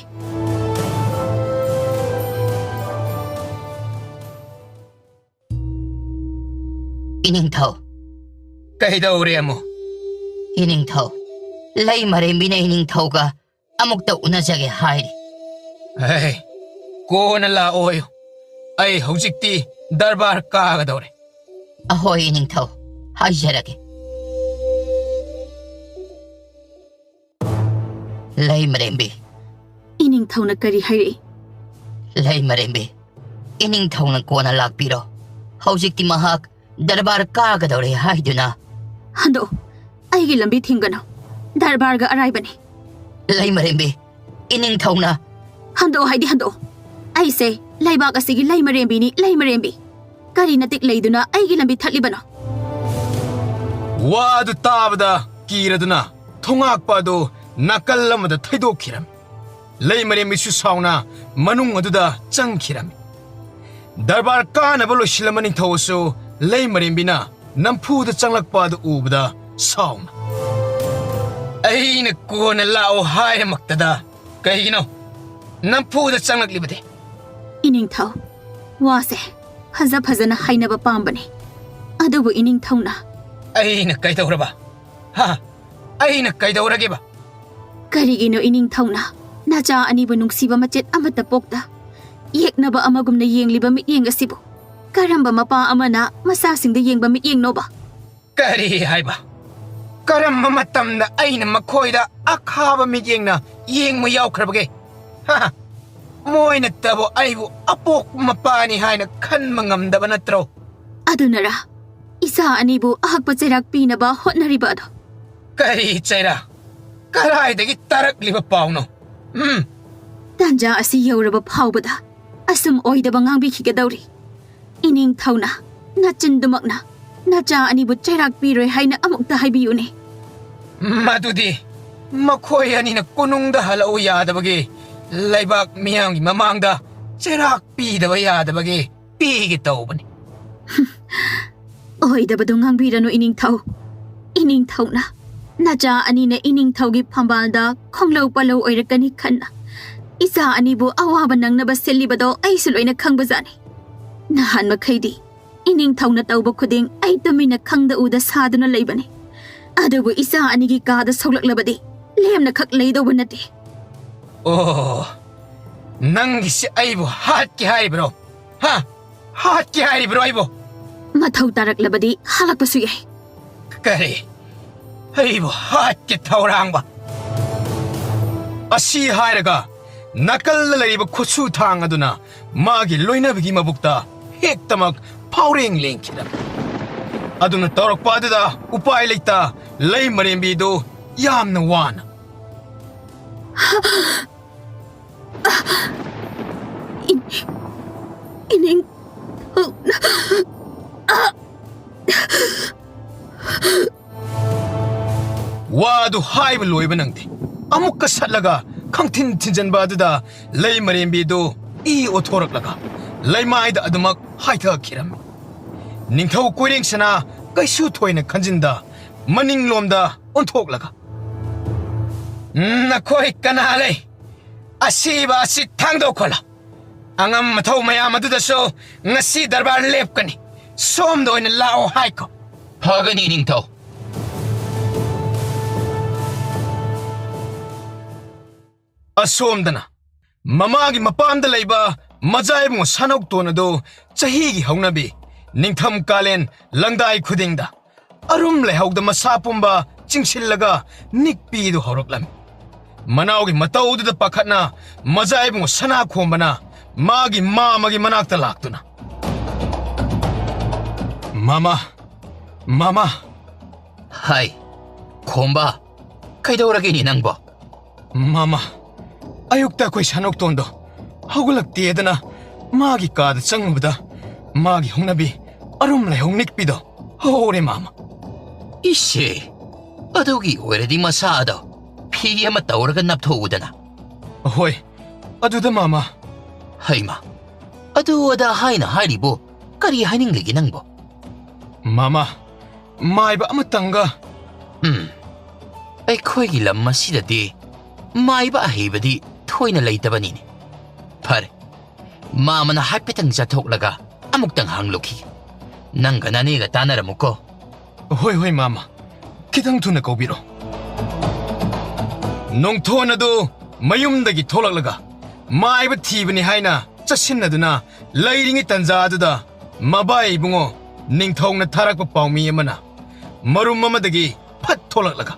ꯏꯅꯤꯡꯊꯧ꯫ ꯀꯩꯗꯧꯔꯦ ꯑꯃꯨꯛ? ꯏꯅꯤꯡꯊꯧ, ꯂꯩꯃꯔꯦꯝꯕꯤꯅ ꯏꯅꯤꯡꯊꯧꯒ ꯑꯃꯨꯛꯇ ꯎꯅꯖꯒꯦ ꯍꯥꯏꯔꯤ꯫ ꯍꯦ, ꯀꯣꯟꯅ ꯂꯥꯛꯑꯣꯌꯨ꯫ ꯑꯩ ꯍꯧꯖꯤꯛꯇꯤ ꯗꯔꯕꯥꯔ ꯀꯥꯒꯗꯧꯔꯦ꯫ ꯑꯍꯣꯏ, ꯏꯅꯤꯡꯊꯧ, ꯍꯥꯏꯖꯔꯒꯦ꯫ ꯂꯩꯃꯔꯦꯝꯕꯤ꯫ ꯏꯅꯤꯡꯊꯧꯅ ꯀꯔꯤ ꯍꯥꯏꯔꯛꯏ? ꯂꯩꯃꯔꯦꯝꯕꯤ, ꯏꯅꯤꯡꯊꯧꯅ ꯀꯣꯟꯅ ꯂꯥꯛꯄꯤꯔꯣ꯫ ꯍꯧꯖꯤꯛꯇꯤ ꯃꯍꯥꯛ ꯗꯔꯕꯥꯔ ꯀꯥꯒꯗꯧꯔꯦ ꯍꯥꯏꯗꯨꯅ꯫ ꯍꯟꯗꯣꯛꯑꯣ, ꯑꯩꯒꯤ ꯂꯝꯕꯤ ꯊꯤꯡꯒꯅꯨ꯫ ꯗꯔꯕꯥꯔꯒ ꯑꯔꯥꯏꯕꯅꯤ꯫ ꯂꯩꯃꯔꯦꯝꯕꯤ, ꯏꯅꯤꯡꯊꯧꯅ꯫ ꯍꯟꯗꯣꯛꯑꯣ ꯍꯥꯏꯗꯤ ꯍꯟꯗꯣꯛꯑꯣ꯫ ꯑꯩꯁꯦ ꯂꯩꯕꯥꯛ ꯑꯁꯤꯒꯤ ꯂꯩꯃꯔꯦꯝꯕꯤꯅꯤ, ꯂꯩꯃꯔꯦꯝꯕꯤ꯫ ꯀꯔꯤ ꯅꯇꯤꯛ ꯂꯩꯗꯨꯅ ꯑꯩꯒꯤ ꯂꯝꯕꯤ ꯊꯠꯂꯤꯕꯅꯣ? ꯋꯥ ꯑꯗꯨ ꯇꯥꯕꯗ ꯀꯤꯔꯗꯨꯅ ꯊꯣꯉꯥꯛꯄ ꯑꯗꯨ ꯅꯥꯀꯜ ꯑꯃꯗ ꯊꯩꯗꯣꯛꯈꯤꯔꯝꯃꯤ꯫ ꯂꯩꯃꯔꯦꯝꯕꯤꯁꯨ ꯁꯥꯎꯅ ꯃꯅꯨꯡ ꯑꯗꯨꯗ ꯆꯪꯈꯤꯔꯝꯃꯤ꯫ ꯗꯔꯕꯥꯔ ꯀꯥꯅꯕ ꯂꯣꯏꯁꯤꯜꯂꯝꯕ ꯅꯤꯡꯊꯧ ꯑꯁꯨ ꯂꯩꯃꯔꯦꯝꯕꯤꯅ ꯅꯝꯐꯨꯗ ꯆꯪꯂꯛꯄ ꯑꯗꯨ ꯎꯕꯗ ꯁꯥꯎꯅ, "ꯑꯩꯅ ꯀꯣꯟꯅ ꯂꯥꯛꯑꯣ ꯍꯥꯏꯔꯃꯛꯇꯗ ꯀꯩꯒꯤꯅꯣ ꯅꯝꯐꯨꯗ ꯆꯪꯂꯛꯂꯤꯕꯗꯤ?" ꯏꯅꯤꯡꯊꯧ, ꯋꯥꯁꯦ ꯐꯖ ꯐꯖꯅ ꯍꯥꯏꯅꯕ ꯄꯥꯝꯕꯅꯤ, ꯑꯗꯨꯕꯨ ꯏꯅꯤꯡꯊꯧꯅ꯫ "ꯑꯩꯅ ꯀꯩꯗꯧꯔꯕ? ꯍꯥ? ꯑꯩꯅ ꯀꯩꯗꯧꯔꯒꯦꯕ?" "ꯀꯔꯤꯒꯤꯅꯣ ꯏꯅꯤꯡꯊꯧꯅ ꯅꯆꯥ ꯑꯅꯤꯕꯨ ꯅꯨꯡꯁꯤꯕ ꯃꯆꯦꯠ ꯑꯃꯠꯇ ꯄꯣꯛꯇ ꯌꯦꯛꯅꯕ ꯑꯃꯒꯨꯝꯅ ꯌꯦꯡꯂꯤꯕ ꯃꯤꯠꯌꯦꯡ ꯑꯁꯤꯕꯨ?" ꯀꯔꯝꯕ ꯃꯄꯥ ꯑꯃꯅ ꯃꯆꯥꯁꯤꯡꯗ ꯌꯦꯡꯕ ꯃꯤꯠꯌꯦꯡꯅꯣꯕ? ꯀꯔꯤ ꯍꯥꯏꯕ? ꯀꯔꯝꯕ ꯃꯇꯝꯗ ꯑꯩꯅ ꯃꯈꯣꯏꯗ ꯑꯈꯥꯕ ꯃꯤꯠꯌꯦꯡꯅ ꯌꯦꯡꯕ ꯌꯥꯎꯈ꯭ꯔꯕꯒꯦ? ꯍꯥ? ꯃꯣꯏꯅꯇꯕꯨ ꯑꯩꯕꯨ ꯑꯄꯣꯛꯄ ꯃꯄꯥꯅꯤ ꯍꯥꯏꯅ ꯈꯟꯕ ꯉꯝꯗꯕ ꯅꯠꯇ꯭ꯔꯣ? ꯑꯗꯨꯅꯔꯥ ꯏꯆꯥ ꯑꯅꯤꯕꯨ ꯑꯍꯛꯄ ꯆꯩꯔꯥꯛ ꯄꯤꯅꯕ ꯍꯣꯠꯅꯔꯤꯕ ꯑꯗꯣ? ꯀꯔꯤ ꯆꯩꯔꯥꯛ? ꯀꯗꯥꯏꯗꯒꯤ ꯇꯥꯔꯛꯂꯤꯕ ꯄꯥꯎꯅꯣ? ꯎꯝ꯫ ꯇꯥꯟꯖꯥ ꯑꯁꯤ ꯌꯧꯔꯕ ꯐꯥꯎꯕꯗ ꯑꯁꯨꯝ ꯑꯣꯏꯗꯕ ꯉꯥꯡꯕꯤꯈꯤꯒꯗꯧꯔꯤ꯫ ꯏꯅꯤꯡꯊꯧꯅ ꯅꯆꯤꯟꯗꯨꯃꯛꯅ ꯅꯆꯥ ꯑꯅꯤꯕꯨ ꯆꯩꯔꯥꯛ ꯄꯤꯔꯣꯏ ꯍꯥꯏꯅ ꯑꯃꯨꯛꯇ ꯍꯥꯏꯕꯤꯌꯨꯅꯦ꯫ ꯃꯗꯨꯗꯤ ꯃꯈꯣꯏ ꯑꯅꯤꯅ ꯀꯣꯅꯨꯡꯗ ꯍꯜꯂꯛꯎ ꯌꯥꯗꯕꯒꯤ, ꯂꯩꯕꯥꯛ ꯃꯤꯌꯥꯝꯒꯤ ꯃꯃꯥꯡꯗ ꯆꯩꯔꯥꯛ ꯄꯤꯗꯕ ꯌꯥꯗꯕꯒꯤ ꯄꯤꯒꯦ ꯇꯧꯕꯅꯤ꯫ ꯑꯣꯏꯗꯕꯗꯨ ꯉꯥꯡꯕꯤꯔꯅꯨ, ꯏꯅꯤꯡꯊꯧ꯫ ꯏꯅꯤꯡꯊꯧꯅ ꯅꯆꯥ ꯑꯅꯤꯅ ꯏꯅꯤꯡꯊꯧꯒꯤ ꯐꯝꯕꯥꯜꯗ ꯈꯣꯡꯂꯧ ꯄꯥꯂꯧ ꯑꯣꯏꯔꯛꯀꯅꯤ ꯈꯟꯅ ꯏꯆꯥ ꯑꯅꯤꯕꯨ ꯑꯋꯥꯕ ꯅꯪꯅꯕ ꯁꯤꯜꯂꯤꯕꯗꯣ ꯑꯩꯁꯨ ꯂꯣꯏꯅ ꯈꯪꯕꯖꯥꯠꯅꯤ꯫ ꯅꯍꯥꯟ ꯃꯈꯩꯗꯤ ꯏꯅꯤꯡꯊꯧꯅ ꯇꯧꯕ ꯈꯨꯗꯤꯡ ꯑꯩ ꯇꯨꯃꯤꯟꯅ ꯈꯪꯗ ꯎꯗ ꯁꯥꯗꯨꯅ ꯂꯩꯕꯅꯤ꯫ ꯑꯗꯨꯕꯨ ꯏꯆꯥ ꯑꯅꯤꯒꯤ ꯀꯥꯗ ꯁꯣꯛꯂꯛꯂꯕꯗꯤ ꯂꯦꯝꯅ ꯈꯛ ꯂꯩꯗꯧꯕ ꯅꯠꯇꯦ꯫ ꯑꯣ, ꯅꯪꯒꯤꯁꯤ ꯑꯩꯕꯨ ꯍꯥꯠꯀꯦ ꯍꯥꯏꯔꯤꯕ꯭ꯔꯣ? ꯍꯥ? ꯍꯥꯠꯀꯦ ꯍꯥꯏꯔꯤꯕ꯭ꯔꯣ ꯑꯩꯕꯨ? ꯃꯊꯧ ꯇꯥꯔꯛꯂꯕꯗꯤ ꯍꯥꯠꯂꯛꯄꯁꯨ ꯌꯥꯏ꯫ ꯀꯔꯤ? ꯑꯩꯕꯨ ꯍꯥꯠꯀꯦ ꯊꯧꯔꯥꯡꯕ? ꯑꯁꯤ ꯍꯥꯏꯔꯒ ꯅꯥꯀꯜꯗ ꯂꯩꯔꯤꯕ ꯈꯨꯠꯁꯨ ꯊꯥꯡ ꯑꯗꯨꯅ ꯃꯥꯒꯤ ꯂꯣꯏꯅꯕꯤꯒꯤ ꯃꯕꯨꯛꯇ ꯍꯦꯛꯇꯃꯛ ꯐꯥꯎꯔꯦꯡ ꯂꯦꯡꯈꯤꯔꯝꯃꯤ꯫ ꯑꯗꯨꯅ ꯇꯧꯔꯛꯄ ꯑꯗꯨꯗ ꯎꯄꯥꯏ ꯂꯩꯇ ꯂꯩ ꯃꯔꯦꯝꯕꯤꯗꯨ ꯌꯥꯝꯅ ꯋꯥꯅ ꯏꯅꯤꯡ, ꯏꯅꯤꯡ, ꯋꯥꯗꯨ ꯍꯥꯏꯕ ꯂꯣꯏꯕ ꯅꯪꯗꯦ꯫ ꯑꯃꯨꯛꯀ ꯁꯠꯂꯒ ꯈꯪꯊꯤꯟ ꯊꯤꯟꯖꯟꯕ ꯑꯗꯨꯗ ꯂꯩ ꯃꯔꯦꯝꯕꯤꯗꯨ ꯏ ꯑꯣꯊꯣꯔꯛꯂꯒ ꯂꯩꯃꯥꯏꯗ ꯑꯗꯨꯃꯛ ꯍꯥꯏꯊꯈꯤꯔꯝꯃꯤ꯫ ꯅꯤꯡꯊꯧ ꯀꯣꯏꯔꯦꯡꯁꯅ ꯀꯩꯁꯨ ꯊꯣꯏꯅ ꯈꯟꯖꯤꯟꯗ ꯃꯅꯤꯡꯂꯣꯝꯗ ꯑꯣꯟꯊꯣꯛꯂꯒ, "ꯅꯈꯣꯏ ꯀꯅꯥ ꯂꯩ? ꯑꯁꯤꯕ ꯑꯁꯤ ꯊꯥꯡꯗꯣꯛꯈꯣꯂꯣ꯫ ꯑꯉꯝ ꯑꯊꯧ ꯃꯌꯥꯝ ꯑꯗꯨꯗꯁꯨ ꯉꯁꯤ ꯗꯔꯕꯥꯔ ꯂꯦꯞꯀꯅꯤ꯫ ꯁꯣꯝꯗ ꯑꯣꯏꯅ ꯂꯥꯛꯑꯣ ꯍꯥꯏꯈꯣ꯫" "ꯐꯒꯅꯤ, ꯅꯤꯡꯊꯧ꯫" ꯑꯁꯣꯝꯗꯅ ꯃꯃꯥꯒꯤ ꯃꯄꯥꯝꯗ ꯂꯩꯕ ꯃꯖꯥ ꯏꯕꯨꯡꯉꯣ ꯁꯅꯥꯎꯇꯣꯟ ꯑꯗꯨ ꯆꯍꯤꯒꯤ ꯍꯧꯅꯕꯤ ꯅꯤꯡꯊꯝ ꯀꯥꯂꯦꯟ ꯂꯪꯗꯥꯏ ꯈꯨꯗꯤꯡꯗ ꯑꯔꯨꯝ ꯂꯩꯍꯧꯗ ꯃꯁꯥ ꯄꯨꯝꯕ ꯆꯤꯡꯁꯤꯜꯂꯒ ꯅꯤꯛꯄꯤꯗꯨ ꯍꯧꯔꯛꯂꯝꯃꯤ꯫ ꯃꯅꯥꯎꯒꯤ ꯃꯇꯧꯗꯨꯗ ꯄꯥꯈꯠꯅ ꯃꯖꯥ ꯏꯕꯨꯡꯉꯣ ꯁꯅꯥ ꯈꯣꯝꯕꯅ ꯃꯥꯒꯤ ꯃꯥꯃꯒꯤ ꯃꯅꯥꯛꯇ ꯂꯥꯛꯇꯨꯅ, "ꯃꯥꯃ, ꯃꯥꯃ!" "ꯍꯥꯏ, ꯈꯣꯝꯕ, ꯀꯩꯗꯧꯔꯒꯦꯅꯦ ꯅꯪꯕꯣ?" "ꯃꯥꯃ, ꯑꯌꯨꯛꯇ ꯑꯩꯈꯣꯏ ꯁꯅꯥꯎꯇꯣꯟꯗꯣ ꯍꯧꯒꯠꯂꯛꯇꯦꯗꯅ ꯃꯥꯒꯤ ꯀꯥꯗ ꯆꯪꯉꯨꯕꯗ ꯃꯥꯒꯤ ꯍꯧꯅꯕꯤ ꯑꯔꯨꯝ ꯂꯩꯍꯧ ꯅꯤꯛꯄꯤꯗꯣ ꯍꯧꯍꯧꯔꯦ, ꯃꯥꯃ꯫" "ꯏꯁꯦ, ꯑꯗꯨꯒꯤ ꯑꯣꯏꯔꯗꯤ ꯃꯁꯥꯗꯣ ꯐꯤ ꯑꯃ ꯇꯧꯔꯒ ꯅꯞꯊꯣꯛꯎꯗꯅ꯫" "ꯍꯣꯏ, ꯑꯗꯨꯗ ꯃꯥꯃ꯫" "ꯍꯩꯃ, ꯑꯗꯨ ꯑꯗꯥ ꯍꯥꯏꯅ ꯍꯥꯏꯔꯤꯕꯣ? ꯀꯔꯤ ꯍꯥꯏꯅꯤꯡꯂꯤꯒꯦ ꯅꯪꯕꯣ?" "ꯃꯥꯃ, ꯃꯥꯏꯕ ꯑꯃꯇꯪꯒ꯫" "ꯎꯝ, ꯑꯩꯈꯣꯏꯒꯤ ꯂꯝ ꯑꯁꯤꯗꯗꯤ ꯃꯥꯏꯕ ꯑꯍꯩꯕꯗꯤ ꯊꯣꯏꯅ ꯂꯩꯇꯕꯅꯤꯅꯦ꯫ ꯐꯔꯦ, ꯃꯥꯃꯅ ꯍꯥꯏꯐꯦꯠꯇꯪ ꯆꯠꯊꯣꯛꯂꯒ ꯑꯃꯨꯛꯇꯪ ꯍꯪꯂꯨꯈꯤꯒꯦ꯫ ꯅꯪꯒ ꯅꯅꯦꯒ ꯇꯥꯟꯅꯔꯝꯃꯨꯀꯣ꯫" "ꯍꯣꯏ, ꯍꯣꯏ, ꯃꯥꯃ꯫ ꯈꯤꯇꯪ ꯊꯨꯅ ꯀꯧꯕꯤꯔꯣ꯫" ꯅꯣꯡꯊꯣꯟ ꯑꯗꯨ ꯃꯌꯨꯝꯗꯒꯤ ꯊꯣꯛꯂꯛꯂꯒ ꯃꯥꯏꯕ ꯊꯤꯕꯅꯤ ꯍꯥꯏꯅ ꯆꯠꯁꯤꯟꯅꯗꯨꯅ ꯂꯩꯔꯤꯉꯩ ꯇꯟꯖꯥ ꯑꯗꯨꯗ ꯃꯕꯥꯏ ꯏꯕꯨꯡꯉꯣ ꯅꯤꯡꯊꯧꯅ ꯊꯥꯔꯛꯄ ꯄꯥꯎꯃꯤ ꯑꯃꯅ ꯃꯔꯨꯝ ꯑꯃꯗꯒꯤ ꯐꯠ ꯊꯣꯛꯂꯛꯂꯒ,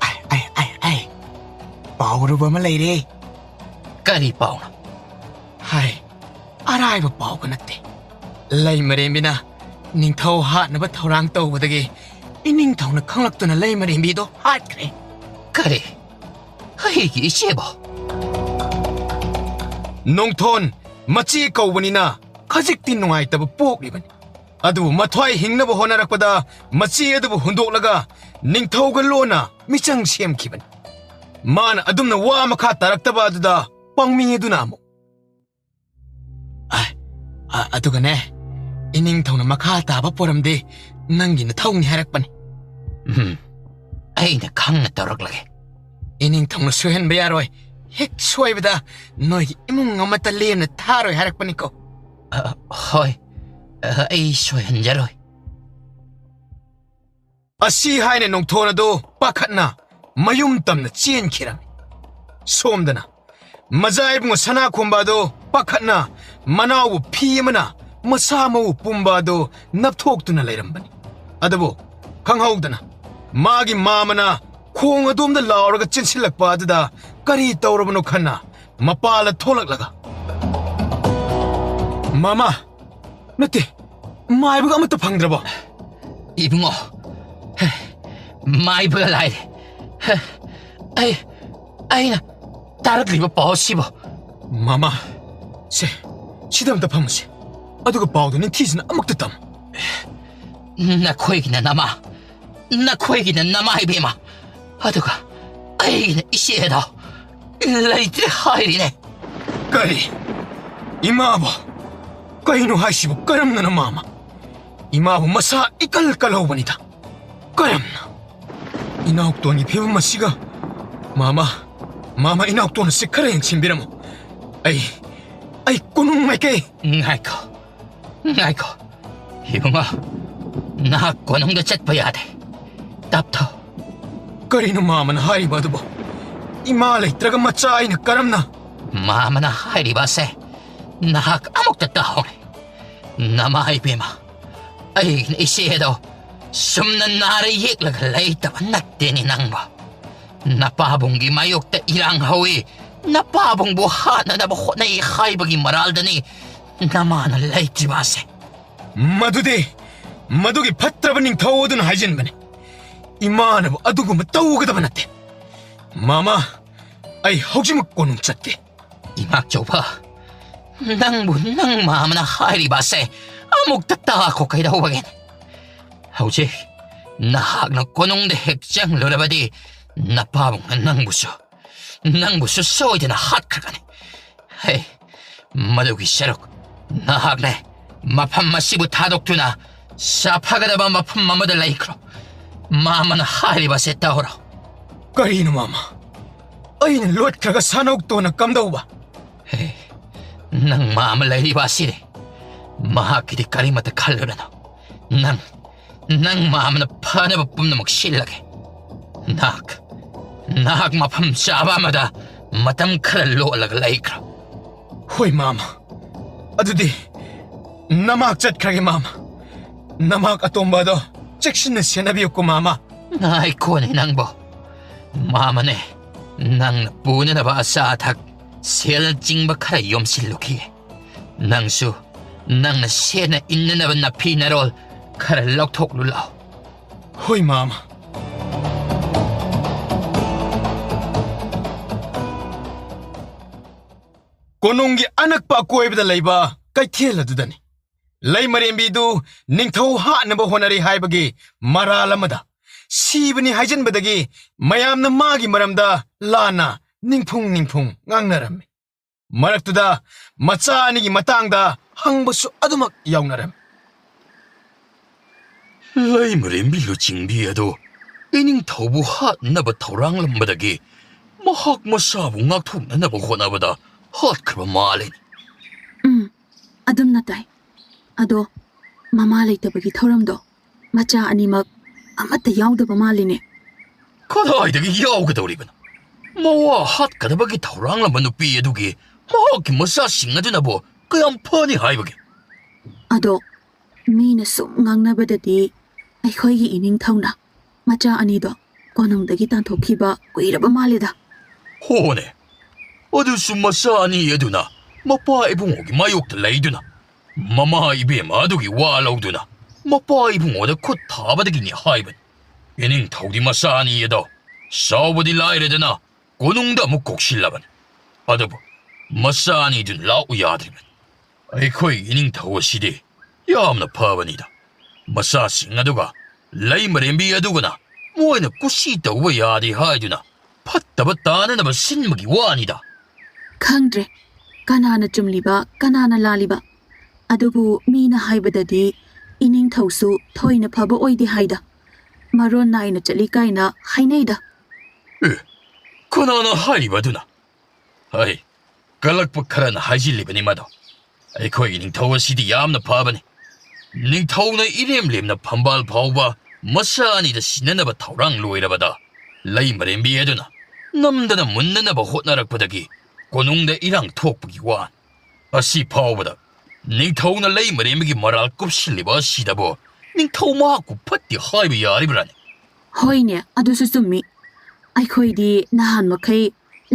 "ꯑꯥꯏ, ꯑꯥꯏ, ꯑꯥꯏ, ꯑꯥꯏ, ꯄꯥꯎ ꯑꯔꯨꯕ ꯑꯃ ꯂꯩꯔꯦ꯫" "ꯀꯔꯤ ꯄꯥꯎꯅꯣ?" "ꯍꯥꯏ, ꯑꯔꯥꯏꯕ ꯄꯥꯎꯒ ꯅꯠꯇꯦ꯫ ꯂꯩꯃꯔꯦꯝꯕꯤꯅ ꯅꯤꯡꯊꯧ ꯍꯥꯠꯅꯕ ꯊꯧꯔꯥꯡ ꯇꯧꯕꯗꯒꯤ ꯏꯅꯤꯡꯊꯧꯅ ꯈꯪꯂꯛꯇꯨꯅ ꯂꯩꯃꯔꯦꯝꯕꯤꯗꯣ ꯍꯥꯠꯈ꯭ꯔꯦ꯫" "ꯀꯔꯤ? ꯑꯩꯒꯤ ꯏꯆꯦꯕꯣ?" ꯅꯣꯡꯊꯣꯟ ꯃꯆꯦ ꯀꯧꯕꯅꯤꯅ ꯈꯖꯤꯛꯇꯤ ꯅꯨꯡꯉꯥꯏꯇꯕ ꯄꯣꯛꯂꯤꯕꯅꯤ꯫ ꯑꯗꯨꯕꯨ ꯃꯊ꯭ꯋꯥꯏ ꯍꯤꯡꯅꯕ ꯍꯣꯠꯅꯔꯛꯄꯗ ꯃꯆꯦ ꯑꯗꯨꯕꯨ ꯍꯨꯟꯗꯣꯛꯂꯒ ꯅꯤꯡꯊꯧꯒ ꯂꯣꯟꯅ ꯃꯤꯆꯪ ꯁꯦꯝꯈꯤꯕꯅꯤ꯫ ꯃꯥꯅ ꯑꯗꯨꯝꯅ ꯋꯥ ꯃꯈꯥ ꯇꯥꯔꯛꯇꯕ ꯑꯗꯨꯗ ꯄꯥꯎꯃꯤ ꯑꯗꯨꯅ ꯑꯃꯨꯛ, "ꯑ, ꯑ, ꯑꯗꯨꯒꯅꯦ, ꯏꯅꯤꯡꯊꯧꯅ ꯃꯈꯥ ꯇꯥꯕ ꯄꯣꯔꯝꯗꯤ ꯅꯪꯒꯤ ꯅꯊꯧꯅꯤ ꯍꯥꯏꯔꯛꯄꯅꯤ꯫" "ꯎꯝ, ꯑꯩꯅ ꯈꯪꯅ ꯇꯧꯔꯛꯂꯒꯦ꯫" "ꯏꯅꯤꯡꯊꯧꯅ ꯁꯣꯏꯍꯟꯕ ꯌꯥꯔꯣꯏ꯫ ꯍꯦꯛ ꯁꯣꯏꯕꯗ ꯅꯣꯏꯒꯤ ꯏꯃꯨꯡ ꯑꯃꯠꯇ ꯂꯦꯝꯅ ꯊꯥꯔꯣꯏ ꯍꯥꯏꯔꯛꯄꯅꯤꯀꯣ꯫" "ꯑ, ꯍꯣꯏ, ꯑ, ꯑꯩ ꯁꯣꯏꯍꯟꯖꯔꯣꯏ꯫" ꯑꯁꯤ ꯍꯥꯏꯅ ꯅꯣꯡꯊꯣꯟ ꯑꯗꯨ ꯄꯥꯈꯠꯅ ꯃꯌꯨꯝ ꯇꯝꯅ ꯆꯦꯟꯈꯤꯔꯝꯃꯤ꯫ ꯁꯣꯝꯗꯅ ꯃꯆꯥ ꯏꯕꯨꯡꯉꯣ ꯁꯅꯥꯈꯣꯝꯕ ꯑꯗꯣ ꯄꯥꯈꯠꯅ ꯃꯅꯥꯎꯕꯨ ꯐꯤ ꯑꯃꯅ ꯃꯁꯥ ꯃꯎ ꯄꯨꯝꯕ ꯑꯗꯣ ꯅꯞꯊꯣꯛꯇꯨꯅ ꯂꯩꯔꯝꯕꯅꯤ꯫ ꯑꯗꯨꯕꯨ ꯈꯪꯍꯧꯗꯅ ꯃꯥꯒꯤ ꯃꯥꯃꯅ ꯈꯣꯡ ꯑꯗꯣꯝꯗ ꯂꯥꯎꯔꯒ ꯆꯦꯟꯁꯤꯜꯂꯛꯄ ꯑꯗꯨꯗ ꯀꯔꯤ ꯇꯧꯔꯕꯅꯣ ꯈꯟꯅ ꯃꯄꯥꯜꯂ ꯊꯣꯛꯂꯛꯂꯒ, "ꯃꯥꯃ, ꯅꯠꯇꯦ, ꯃꯥꯏꯕꯒ ꯑꯃꯠꯇ ꯐꯪꯗ꯭ꯔꯕꯣ?" "ꯏꯕꯨꯡꯉꯣ, ꯃꯥꯏꯕꯒ ꯂꯥꯏꯔꯦ꯫ ꯑꯩ, ꯑꯩꯅ ꯇꯥꯔꯛꯂꯤꯕ ꯄꯥꯎ ꯑꯁꯤꯕꯨ꯫" "ꯃꯥꯃ, ꯁꯦ, ꯁꯤꯗ ꯑꯝꯇ ꯐꯝꯃꯁꯦ꯫ ꯑꯗꯨꯒ ꯄꯥꯎꯗꯣ ꯅꯤꯡꯊꯤꯖꯅ ꯑꯃꯨꯛꯇ ꯇꯝꯃꯨ꯫" "ꯅꯈꯣꯏꯒꯤꯅ ꯅꯃꯥ, ꯅꯈꯣꯏꯒꯤꯅ ꯅꯃꯥ ꯏꯕꯦꯝꯃ, ꯑꯗꯨꯒ ꯑꯩꯒꯤꯅ ꯏꯆꯦꯗꯣ ꯂꯩꯇ꯭ꯔꯦ ꯍꯥꯏꯔꯤꯅꯦ꯫" "ꯀꯔꯤ? ꯏꯃꯥꯕꯣ? ꯀꯩꯅꯣ ꯍꯥꯏꯁꯤꯕꯨ? ꯀꯔꯝꯅꯅꯣ ꯃꯥꯃ? ꯏꯃꯥꯕꯨ ꯃꯁꯥ ꯏꯀꯜ ꯀꯜꯍꯧꯕꯅꯤꯗ꯫ ꯀꯔꯝꯅ? ꯏꯅꯥꯎꯇꯣꯟꯒꯤ ꯐꯤꯕꯝ ꯑꯁꯤꯒ꯫ ꯃꯥꯃ, ꯃꯥꯃ, ꯏꯅꯥꯎꯇꯣꯟ ꯑꯁꯤ ꯈꯔ ꯌꯦꯡꯁꯤꯟꯕꯤꯔꯝꯃꯨ꯫ ꯑꯩ, ꯑꯩ ꯀꯣꯅꯨꯡ ꯃꯥꯏꯀꯩ꯫" "ꯉꯥꯏꯈꯣ, ꯉꯥꯏꯈꯣ꯫ ꯏꯕꯨꯡꯉꯣ, ꯅꯍꯥꯛ ꯀꯣꯅꯨꯡꯗ ꯆꯠꯄ ꯌꯥꯗꯦ꯫ ꯇꯞꯊꯧ꯫" "ꯀꯔꯤꯅꯣ ꯃꯥꯃꯅ ꯍꯥꯏꯔꯤꯕ ꯑꯗꯨꯕꯣ? ꯏꯃꯥ ꯂꯩꯇ꯭ꯔꯒ ꯃꯆꯥ ꯑꯩꯅ ꯀꯔꯝꯅ?" "ꯃꯥꯃꯅ ꯍꯥꯏꯔꯤꯕ ꯑꯁꯦ ꯅꯍꯥꯛ ꯑꯃꯨꯛꯇ ꯇꯥꯍꯧꯔꯦ꯫ ꯅꯃꯥ ꯏꯕꯦꯝꯃ, ꯑꯩꯒꯤ ꯏꯆꯦꯗꯣ ꯁꯨꯝꯅ ꯅꯥꯔ ꯌꯦꯛꯂꯒ ꯂꯩꯇꯕ ꯅꯠꯇꯦꯅꯦ ꯅꯪꯕꯣ꯫ ꯅꯄꯥꯕꯨꯡꯒꯤ ꯃꯥꯌꯣꯛꯇ ꯏꯔꯥꯡ ꯍꯧꯏ, ꯅꯄꯥꯕꯨꯡꯕꯨ ꯍꯥꯠꯅꯅꯕ ꯍꯣꯠꯅꯩ ꯍꯥꯏꯕꯒꯤ ꯃꯔꯥꯜꯗꯅꯤ ꯅꯃꯥꯅ ꯂꯩꯇ꯭ꯔꯤꯕ ꯑꯁꯦ꯫" "ꯃꯗꯨꯗꯤ ꯃꯗꯨꯒꯤ ꯐꯠꯇ꯭ꯔꯕ ꯅꯤꯡꯊꯧ ꯑꯗꯨꯅ ꯍꯥꯏꯖꯤꯟꯕꯅꯤ꯫ ꯏꯃꯥꯅꯕꯨ ꯑꯗꯨꯒꯨꯝꯕ ꯇꯧꯒꯗꯕ ꯅꯠꯇꯦ꯫ ꯃꯥꯃ, ꯑꯩ ꯍꯧꯖꯤꯛꯃꯛ ꯀꯣꯅꯨꯡ ꯆꯠꯀꯦ꯫" "ꯏꯃꯥꯆꯧꯕ, ꯅꯪꯕꯨ ꯅꯪ ꯃꯥꯃꯅ ꯍꯥꯏꯔꯤꯕ ꯑꯁꯦ ꯑꯃꯨꯛꯇ ꯇꯥꯈꯣ ꯀꯩꯗꯧꯕꯒꯤꯅꯦ? ꯍꯧꯖꯤꯛ ꯅꯍꯥꯛꯅ ꯀꯣꯅꯨꯡꯗ ꯍꯦꯛ ꯆꯪꯂꯨꯔꯕꯗꯤ ꯅꯄꯥꯕꯨꯡꯅ ꯅꯪꯕꯨꯁꯨ, ꯅꯪꯕꯨꯁꯨ ꯁꯣꯏꯗꯅ ꯍꯥꯠꯈ꯭ꯔꯒꯅꯤ꯫ ꯍꯦ, ꯃꯗꯨꯒꯤ ꯁꯔꯨꯛ ꯅꯍꯥꯛꯅ ꯃꯐꯝ ꯑꯁꯤꯕꯨ ꯊꯥꯗꯣꯛꯇꯨꯅ ꯁꯥꯐꯒꯗꯕ ꯃꯐꯝ ꯑꯃꯗ ꯂꯩꯈ꯭ꯔꯣ꯫ ꯃꯥꯃꯅ ꯍꯥꯏꯔꯤꯕ ꯑꯁꯦ ꯇꯧꯔꯣ꯫" "ꯀꯔꯤꯅꯣ ꯃꯥꯃ? ꯑꯩꯅ ꯂꯣꯠꯈ꯭ꯔꯒ ꯁꯥꯅꯧꯇꯣꯟꯅ ꯀꯝꯗꯧꯕ?" "ꯍꯦ, ꯅꯪ ꯃꯥꯃ ꯂꯩꯔꯤꯕ ꯑꯁꯤꯗꯤ ꯃꯍꯥꯛꯀꯤꯗꯤ ꯀꯔꯤꯃꯠꯇ ꯈꯜꯂꯨꯔꯅꯨ꯫ ꯅꯪ, ꯅꯪ ꯃꯥꯃꯅ ꯐꯅꯕ ꯄꯨꯝꯅꯃꯛ ꯁꯤꯜꯂꯒꯦ꯫ ꯅꯍꯥꯛ, ꯅꯍꯥꯛ ꯃꯐꯝ ꯆꯥꯕ ꯑꯃꯗ ꯃꯇꯝ ꯈꯔ ꯂꯣꯠꯂꯒ ꯂꯩꯈ꯭ꯔꯣ꯫ ꯍꯣꯏ, ꯃꯥꯃ꯫ ꯑꯗꯨꯗꯤ ꯅꯃꯥꯛ ꯆꯠꯈ꯭ꯔꯒꯦ, ꯃꯥꯃ꯫ ꯅꯃꯥꯛ ꯑꯇꯣꯝꯕ ꯑꯗꯣ ꯆꯦꯛꯁꯤꯟꯅ ꯁꯦꯟꯅꯕꯤꯌꯨꯀꯣ, ꯃꯥꯃ꯫ ꯉꯥꯏꯈꯣꯅꯦ ꯅꯪꯕꯣ꯫ ꯃꯥꯃꯅꯦ, ꯅꯪꯅ ꯄꯨꯅꯅꯕ ꯑꯆꯥ ꯑꯊꯛ, ꯁꯦꯜꯅꯆꯤꯡꯕ ꯈꯔ ꯌꯣꯝꯁꯤꯜꯂꯨꯈꯤꯒꯦ꯫ ꯅꯪꯁꯨ ꯅꯪꯅ ꯁꯦꯠꯅ ꯏꯟꯅꯅꯕ ꯅꯐꯤ ꯅꯔꯣꯜ ꯈꯔ ꯂꯧꯊꯣꯛꯂꯨ ꯂꯥꯎ꯫ ꯍꯣꯏ, ꯃꯥꯃ꯫ ꯀꯣꯅꯨꯡꯒꯤ ꯑꯅꯛꯄ ꯑꯀꯣꯏꯕꯗ ꯂꯩꯕ ꯀꯩꯊꯦꯜ ꯑꯗꯨꯗꯅꯤ꯫ ꯂꯩꯃꯔꯦꯝꯕꯤꯗꯨ ꯅꯤꯡꯊꯧ ꯍꯥꯠꯅꯕ ꯍꯣꯠꯅꯔꯤ ꯍꯥꯏꯕꯒꯤ ꯃꯔꯥꯜ ꯑꯃꯗ ꯁꯤꯕꯅꯤ ꯍꯥꯏꯖꯟꯕꯗꯒꯤ ꯃꯌꯥꯝꯅ ꯃꯥꯒꯤ ꯃꯔꯝꯗ ꯂꯥꯟꯅ ꯅꯤꯡꯐꯨꯡ ꯅꯤꯡꯐꯨꯡ ꯉꯥꯡꯅꯔꯝꯃꯤ꯫ ꯃꯔꯛꯇꯨꯗ ꯃꯆꯥ ꯑꯅꯤꯒꯤ ꯃꯇꯥꯡꯗ ꯍꯪꯕꯁꯨ ꯑꯗꯨꯃꯛ ꯌꯥꯎꯅꯔꯝꯃꯤ꯫ ꯂꯩꯃꯔꯦꯝꯕꯤ ꯂꯨꯆꯤꯡꯕꯤ ꯑꯗꯨ ꯏꯅꯤꯡꯊꯧꯕꯨ ꯍꯥꯠꯅꯕ ꯊꯧꯔꯥꯡꯂꯝꯕꯗꯒꯤ ꯃꯍꯥꯛ ꯃꯁꯥꯕꯨ ꯉꯥꯛꯊꯣꯛꯅꯅꯕ ꯍꯣꯠꯅꯕꯗ ꯍꯥꯠꯈ꯭ꯔꯕ ꯃꯥꯜꯂꯦ꯫ ꯎꯝ, ꯑꯗꯨꯝꯅ ꯇꯥꯏ꯫ ꯑꯗꯣ ꯃꯃꯥ ꯂꯩꯇꯕꯒꯤ ꯊꯧꯔꯝꯗꯣ ꯃꯆꯥ ꯑꯅꯤꯃꯛ ꯑꯃꯠꯇ ꯌꯥꯎꯗꯕ ꯃꯥꯜꯂꯤꯅꯦ꯫ ꯀꯗꯥꯏꯗꯒꯤ ꯌꯥꯎꯒꯗꯧꯔꯤꯕꯅꯣ? ꯃꯋꯥ ꯍꯥꯠꯀꯗꯕꯒꯤ ꯊꯧꯔꯥꯡꯂꯝꯕ ꯅꯨꯄꯤ ꯑꯗꯨꯒꯤ ꯃꯍꯥꯛꯀꯤ ꯃꯆꯥꯁꯤꯡ ꯑꯗꯨꯅꯕꯨ ꯀꯌꯥꯝ ꯐꯅꯤ ꯍꯥꯏꯕꯒꯦ? ꯑꯗꯣ ꯃꯤꯅ ꯁꯨꯝ ꯉꯥꯡꯅꯕꯗꯗꯤ ꯑꯩꯈꯣꯏꯒꯤ ꯏꯅꯤꯡꯊꯧꯅ ꯃꯆꯥ ꯑꯅꯤꯗꯣ ꯀꯣꯅꯨꯡꯗꯒꯤ ꯇꯥꯟꯊꯣꯛꯈꯤꯕ ꯀꯨꯏꯔꯕ ꯃꯥꯜꯂꯦꯗ꯫ ꯍꯣꯅꯦ, ꯑꯗꯨꯁꯨ ꯃꯆꯥ ꯑꯅꯤ ꯑꯗꯨꯅ ꯃꯄꯥ ꯏꯕꯨꯡꯉꯣꯒꯤ ꯃꯥꯌꯣꯛꯇ ꯂꯩꯗꯨꯅ ꯃꯃꯥ ꯏꯕꯦꯝꯃ ꯑꯗꯨꯒꯤ ꯋꯥ ꯂꯧꯗꯨꯅ ꯃꯄꯥ ꯏꯕꯨꯡꯉꯣꯗ ꯈꯨꯠ ꯊꯥꯕꯗꯒꯤꯅꯤ ꯍꯥꯏꯕꯅꯤ꯫ ꯏꯅꯤꯡꯊꯧꯗꯤ ꯃꯆꯥ ꯑꯅꯤ ꯑꯗꯣ ꯆꯥꯎꯕꯗꯤ ꯂꯥꯏꯔꯗꯅ ꯀꯣꯅꯨꯡꯗ ꯑꯃꯨꯛ ꯀꯣꯛꯁꯤꯜꯂꯕꯅꯤ꯫ ꯑꯗꯨꯕꯨ ꯃꯆꯥ ꯑꯅꯤꯗꯨ ꯂꯥꯛꯎ ꯌꯥꯗ꯭ꯔꯤꯕꯅꯤ꯫ ꯑꯩꯈꯣꯏ ꯏꯅꯤꯡꯊꯧ ꯑꯁꯤꯗꯤ ꯌꯥꯝꯅ ꯐꯕꯅꯤꯗ꯫ ꯃꯆꯥꯁꯤꯡ ꯑꯗꯨꯒ ꯂꯩꯃꯔꯦꯝꯕꯤ ꯑꯗꯨꯒꯅ ꯃꯣꯏꯅ ꯀꯨꯁꯤ ꯇꯧꯕ ꯌꯥꯗꯦ ꯍꯥꯏꯗꯨꯅ ꯐꯠꯇꯕ ꯇꯥꯅꯅꯕ ꯁꯤꯟꯕꯒꯤ ꯋꯥꯅꯤꯗ꯫ ꯈꯪꯗ꯭ꯔꯦ, ꯀꯅꯥꯅ ꯆꯨꯝꯂꯤꯕ, ꯀꯅꯥꯅ ꯂꯥꯜꯂꯤꯕ꯫ ꯑꯗꯨꯕꯨ ꯃꯤꯅ ꯍꯥꯏꯕꯗꯗꯤ ꯏꯅꯤꯡꯊꯧꯁꯨ ꯊꯣꯏꯅ ꯐꯕ ꯑꯣꯏꯗꯦ ꯍꯥꯏꯗ꯫ ꯃꯔꯣꯟ ꯅꯥꯏꯅ ꯆꯠꯂꯤ ꯀꯥꯏꯅ ꯍꯥꯏꯅꯩꯗ꯫ ꯑꯦ, ꯀꯅꯥꯅ ꯍꯥꯏꯔꯤꯕ ꯑꯗꯨꯅ? ꯍꯩ, ꯀꯜꯂꯛꯄ ꯈꯔꯅ ꯍꯥꯏꯖꯤꯜꯂꯤꯕꯅꯤ ꯃꯗꯣ꯫ ꯑꯩꯈꯣꯏꯒꯤ ꯅꯤꯡꯊꯧ ꯑꯁꯤꯗꯤ ꯌꯥꯝꯅ ꯐꯕꯅꯤ꯫ ꯅꯤꯡꯊꯧꯅ ꯏꯔꯦꯝ ꯂꯦꯝꯅ ꯐꯝꯕꯥꯜ ꯐꯥꯎꯕ ꯃꯆꯥ ꯑꯅꯤꯗ ꯁꯤꯟꯅꯅꯕ ꯊꯧꯔꯥꯡ ꯂꯣꯏꯔꯕꯗ, ꯂꯩꯃꯔꯦꯝꯕꯤ ꯑꯗꯨꯅ ꯅꯝꯗꯅ ꯃꯨꯟꯅꯅꯕ ꯍꯣꯠꯅꯔꯛꯄꯗꯒꯤ ꯀꯣꯅꯨꯡꯗ ꯏꯔꯥꯡ ꯊꯣꯛꯄꯒꯤ ꯋꯥ꯫ ꯑꯁꯤ ꯐꯥꯎꯕꯗ ꯅꯤꯡꯊꯧꯅ ꯂꯩꯃꯔꯦꯝꯕꯒꯤ ꯃꯔꯥꯜ ꯀꯨꯞꯁꯤꯜꯂꯤꯕ ꯑꯁꯤꯗꯕꯨ ꯅꯤꯡꯊꯧ ꯃꯍꯥꯛꯄꯨ ꯐꯠꯇꯦ ꯍꯥꯏꯕ ꯌꯥꯔꯤꯕ꯭ꯔꯥꯅꯦ? ꯍꯣꯏꯅꯦ, ꯑꯗꯨꯁꯨ ꯆꯨꯝꯃꯤ꯫ ꯑꯩꯈꯣꯏꯗꯤ ꯅꯍꯥꯟ ꯃꯈꯩ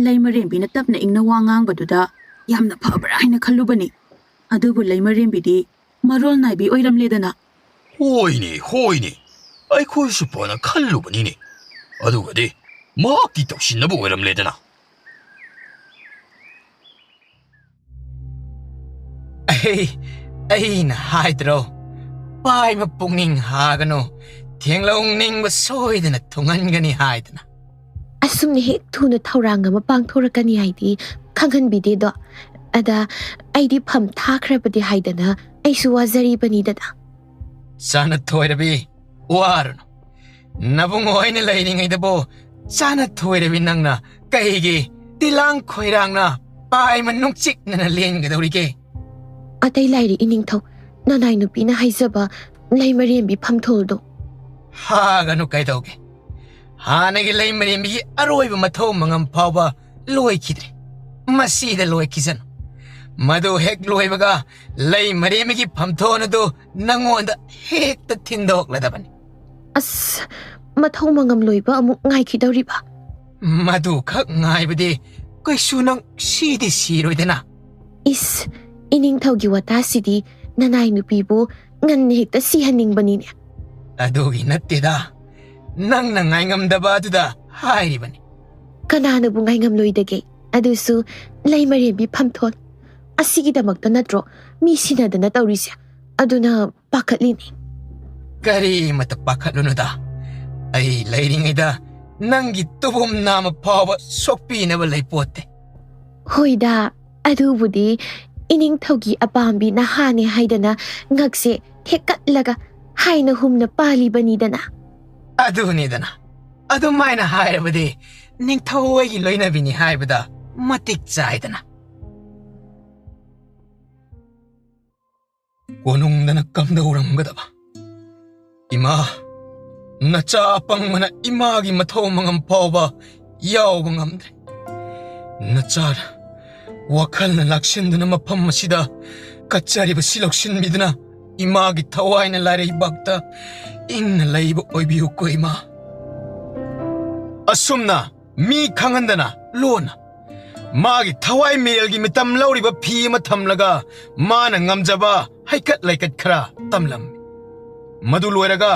ꯂꯩꯃꯔꯦꯝꯕꯤꯅ ꯇꯞꯅ ꯏꯪꯅ ꯋꯥ ꯉꯥꯡꯕꯗꯨꯗ ꯌꯥꯝꯅ ꯐꯕ꯭ꯔꯥ ꯍꯥꯏꯅ ꯈꯜꯂꯨꯕꯅꯤ꯫ ꯑꯗꯨꯕꯨ ꯂꯩꯃꯔꯦꯝꯕꯤꯗꯤ ꯃꯔꯣꯜ ꯅꯥꯏꯕꯤ ꯑꯣꯏꯔꯝꯂꯦꯗꯅ꯫ ꯍꯣꯏꯅꯦ, ꯍꯣꯏꯅꯦ, ꯑꯩꯈꯣꯏꯁꯨ ꯐꯅ ꯈꯜꯂꯨꯕꯅꯤꯅꯦ꯫ ꯑꯗꯨꯒꯗꯤ ꯃꯍꯥꯛꯇꯤ ꯇꯧꯁꯤꯟꯅꯕ ꯑꯣꯏꯔꯝꯂꯦꯗꯅ꯫ ꯑꯩ ꯑꯩꯅ ꯍꯥꯏꯗ꯭ꯔꯣ, ꯄꯥꯏꯕ ꯄꯨꯛꯅꯤꯡ ꯍꯥꯒꯅꯨ, ꯊꯦꯡꯂꯧ ꯅꯤꯡꯕ ꯁꯣꯏꯗꯅ ꯊꯨꯡꯍꯟꯒꯅꯤ ꯍꯥꯏꯗꯅ꯫ ꯑꯁꯨꯝꯅ ꯍꯦꯛ ꯊꯨꯅ ꯊꯧꯔꯥꯡ ꯑꯃ ꯄꯥꯡꯊꯣꯔꯛꯀꯅꯤ ꯍꯥꯏꯗꯤ ꯈꯪꯍꯟꯕꯤꯗꯦꯗꯣ꯫ ꯑꯗ ꯑꯩꯗꯤ ꯐꯝ ꯊꯥꯈ꯭ꯔꯕꯗꯤ ꯍꯥꯏꯗꯅ ꯑꯩꯁꯨ ꯋꯥꯖꯔꯤꯕꯅꯤꯗꯅ꯫ ꯆꯥꯅ ꯊꯣꯏꯔꯕꯤ, ꯋꯥꯔꯨꯅꯨ꯫ ꯅꯕꯨꯡ ꯑꯣꯏꯅ ꯂꯩꯔꯤꯉꯩꯗꯕꯨ ꯆꯥꯅ ꯊꯣꯏꯔꯕꯤ ꯅꯪꯅ ꯀꯩꯒꯤ ꯇꯤꯂꯥꯡ ꯈꯣꯏꯔꯥꯡꯅ ꯄꯥꯏꯃ ꯅꯨꯡꯆꯤꯛꯅꯅ ꯂꯦꯟꯒꯗꯧꯔꯤꯒꯦ? ꯑꯇꯩ ꯂꯥꯏꯔꯤ ꯏꯅꯤꯡꯊꯧ, ꯅꯅꯥꯏ ꯅꯨꯄꯤꯅ ꯍꯥꯏꯖꯕ ꯂꯩꯃꯔꯦꯝꯕꯤ ꯐꯝꯊꯣꯜꯗꯣ꯫ ꯍꯥꯒꯅꯨ ꯀꯩꯗꯧꯒꯦ? ꯍꯥꯟꯅꯒꯤ ꯂꯩꯃꯔꯦꯝꯕꯤꯒꯤ ꯑꯔꯣꯏꯕ ꯃꯊꯧ ꯃꯉꯝ ꯐꯥꯎꯕ ꯂꯣꯏꯈꯤꯗ꯭ꯔꯤ꯫ ꯃꯁꯤꯗ ꯂꯣꯏꯈꯤꯁꯅꯨ꯫ ꯃꯗꯨ ꯍꯦꯛ ꯂꯣꯏꯕꯒ ꯂꯩꯃꯔꯦꯝꯕꯤꯒꯤ ꯐꯝꯊꯣꯟ ꯑꯗꯨ ꯅꯉꯣꯟꯗ ꯍꯦꯛꯇ ꯊꯤꯟꯗꯣꯛꯂꯗꯕꯅꯤ꯫ ꯑꯁ, ꯃꯊꯧ ꯃꯉꯝ ꯂꯣꯏꯕ ꯑꯃꯨꯛ ꯉꯥꯏꯈꯤꯗꯧꯔꯤꯕ? ꯃꯗꯨꯈꯛ ꯉꯥꯏꯕꯗꯤ ꯀꯩꯁꯨ ꯅꯪ ꯁꯤꯗꯤ ꯁꯤꯔꯣꯏꯗꯅ꯫ ꯏꯁ, ꯏꯅꯤꯡꯊꯧꯒꯤ ꯋꯥꯇꯥꯁꯤꯗꯤ ꯅꯅꯥꯏ ꯅꯨꯄꯤꯕꯨ ꯉꯟꯅ ꯍꯦꯛꯇ ꯁꯤꯍꯟꯅꯤꯡꯕꯅꯤꯅꯦ꯫ ꯑꯗꯨꯒꯤ ꯅꯠꯇꯦꯗ, ꯅꯪꯅ ꯉꯥꯏꯉꯝꯗꯕ ꯑꯗꯨꯗ ꯍꯥꯏꯔꯤꯕꯅꯤ꯫ ꯀꯅꯥꯅꯕꯨ ꯉꯥꯏꯉꯝꯂꯣꯏꯗꯒꯦ? ꯑꯗꯨꯁꯨ ꯂꯩꯃꯔꯦꯝꯕꯤ ꯐꯝꯊꯣꯟ꯫ ꯑꯁꯤꯒꯤꯗꯃꯛꯇ ꯅꯠꯇ꯭ꯔꯣ ꯃꯤ ꯁꯤꯟꯅꯗꯅ ꯇꯧꯔꯤꯁꯦ? ꯑꯗꯨꯅ ꯄꯥꯈꯠꯂꯤꯅꯤ꯫ ꯀꯔꯤꯃꯇ ꯄꯥꯈꯠꯂꯨꯅꯨꯗ, ꯑꯩ ꯂꯩꯔꯤꯉꯩꯗ ꯅꯪꯒꯤ ꯇꯨꯕꯨꯝ ꯅꯥꯝꯃ ꯐꯥꯎꯕ ꯁꯣꯛꯄꯤꯅꯕ ꯂꯩꯄꯣꯠꯇꯦ꯫ ꯍꯣꯏꯗ, ꯑꯗꯨꯕꯨꯗꯤ ꯏꯅꯤꯡꯊꯧꯒꯤ ꯑꯄꯥꯝꯕꯤ ꯅꯍꯥꯅꯦ ꯍꯥꯏꯗꯅ ꯉꯛꯁꯦ ꯊꯦꯛꯀꯠꯂꯒ ꯍꯥꯏꯅ ꯍꯨꯝꯅ ꯄꯥꯜꯂꯤꯕꯅꯤꯗꯅ꯫ ꯑꯗꯨꯅꯤꯗꯅ, ꯑꯗꯨꯃꯥꯏꯅ ꯍꯥꯏꯔꯕꯗꯤ ꯅꯤꯡꯊꯧ ꯑꯩꯒꯤ ꯂꯣꯏꯅꯕꯤꯅꯤ ꯍꯥꯏꯕꯗ ꯃꯇꯤꯛ ꯆꯥꯏꯗꯅ꯫ ꯀꯣꯅꯨꯡꯗꯅ ꯀꯝꯗꯧꯔꯝꯒꯗꯕ? ꯏꯃꯥ, ꯅꯆꯥ ꯑꯄꯪꯕꯅ ꯏꯃꯥꯒꯤ ꯃꯊꯧ ꯃꯉꯝ ꯐꯥꯎꯕ ꯌꯥꯎꯕ ꯉꯝꯗ꯭ꯔꯦ꯫ ꯅꯆꯥꯅ ꯋꯥꯈꯜꯅ ꯂꯥꯛꯁꯤꯟꯗꯨꯅ ꯃꯐꯝ ꯑꯁꯤꯗ ꯀꯠꯆꯔꯤꯕꯁꯤ ꯂꯧꯁꯤꯟꯕꯤꯗꯨꯅ ꯏꯃꯥꯒꯤ ꯊꯋꯥꯏꯅ ꯂꯥꯏꯔꯩꯕꯥꯛꯇ ꯏꯪꯅ ꯂꯩꯕ ꯑꯣꯏꯕꯤꯌꯨꯀꯣ ꯏꯃꯥ꯫ ꯑꯁꯨꯝꯅ ꯃꯤ ꯈꯪꯍꯟꯗꯅ ꯂꯣꯟꯅ ꯃꯥꯒꯤ ꯊꯋꯥꯏ ꯃꯤꯔꯦꯜꯒꯤ ꯃꯤꯇꯝ ꯂꯧꯔꯤꯕ ꯐꯤ ꯑꯃ ꯊꯝꯂꯒ ꯃꯥꯅ ꯉꯝꯖꯕ ꯍꯩꯀꯠ ꯂꯩꯀꯠ ꯈꯔ ꯇꯝꯂꯝꯃꯤ꯫ ꯃꯗꯨ ꯂꯣꯏꯔꯒ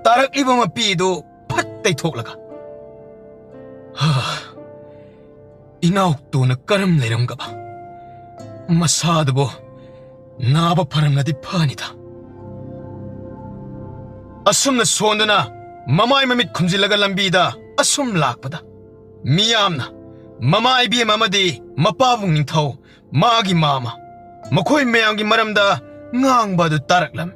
ꯇꯥꯔꯛꯂꯤꯕ ꯃꯄꯤ ꯑꯗꯨ ꯐꯠ ꯇꯩꯊꯣꯛꯂꯒ, "ꯍꯥ, ꯏꯅꯥꯎꯇꯣꯅ ꯀꯔꯝ ꯂꯩꯔꯝꯒꯕ? ꯃꯁꯥꯗꯨꯕꯨ ꯅꯥꯕ ꯐꯔꯝꯂꯗꯤ ꯐꯅꯤꯗ"꯫ ꯑꯁꯨꯝꯅ ꯁꯣꯟꯗꯨꯅ ꯃꯃꯥꯏ ꯃꯃꯤꯠ ꯈꯨꯝꯖꯤꯜꯂꯒ ꯂꯝꯕꯤꯗ ꯑꯁꯨꯝ ꯂꯥꯛꯄꯗ, ꯃꯤꯌꯥꯝꯅ ꯃꯃꯥ ꯏꯕꯦꯝ ꯑꯃꯗꯤ ꯃꯄꯥꯕꯨꯡ ꯅꯤꯡꯊꯧ ꯃꯥꯒꯤ ꯃꯥꯃ, ꯃꯈꯣꯏ ꯃꯌꯥꯝꯒꯤ ꯃꯔꯝꯗ ꯉꯥꯡꯕ ꯑꯗꯨ ꯇꯥꯔꯛꯂꯝꯃꯤ꯫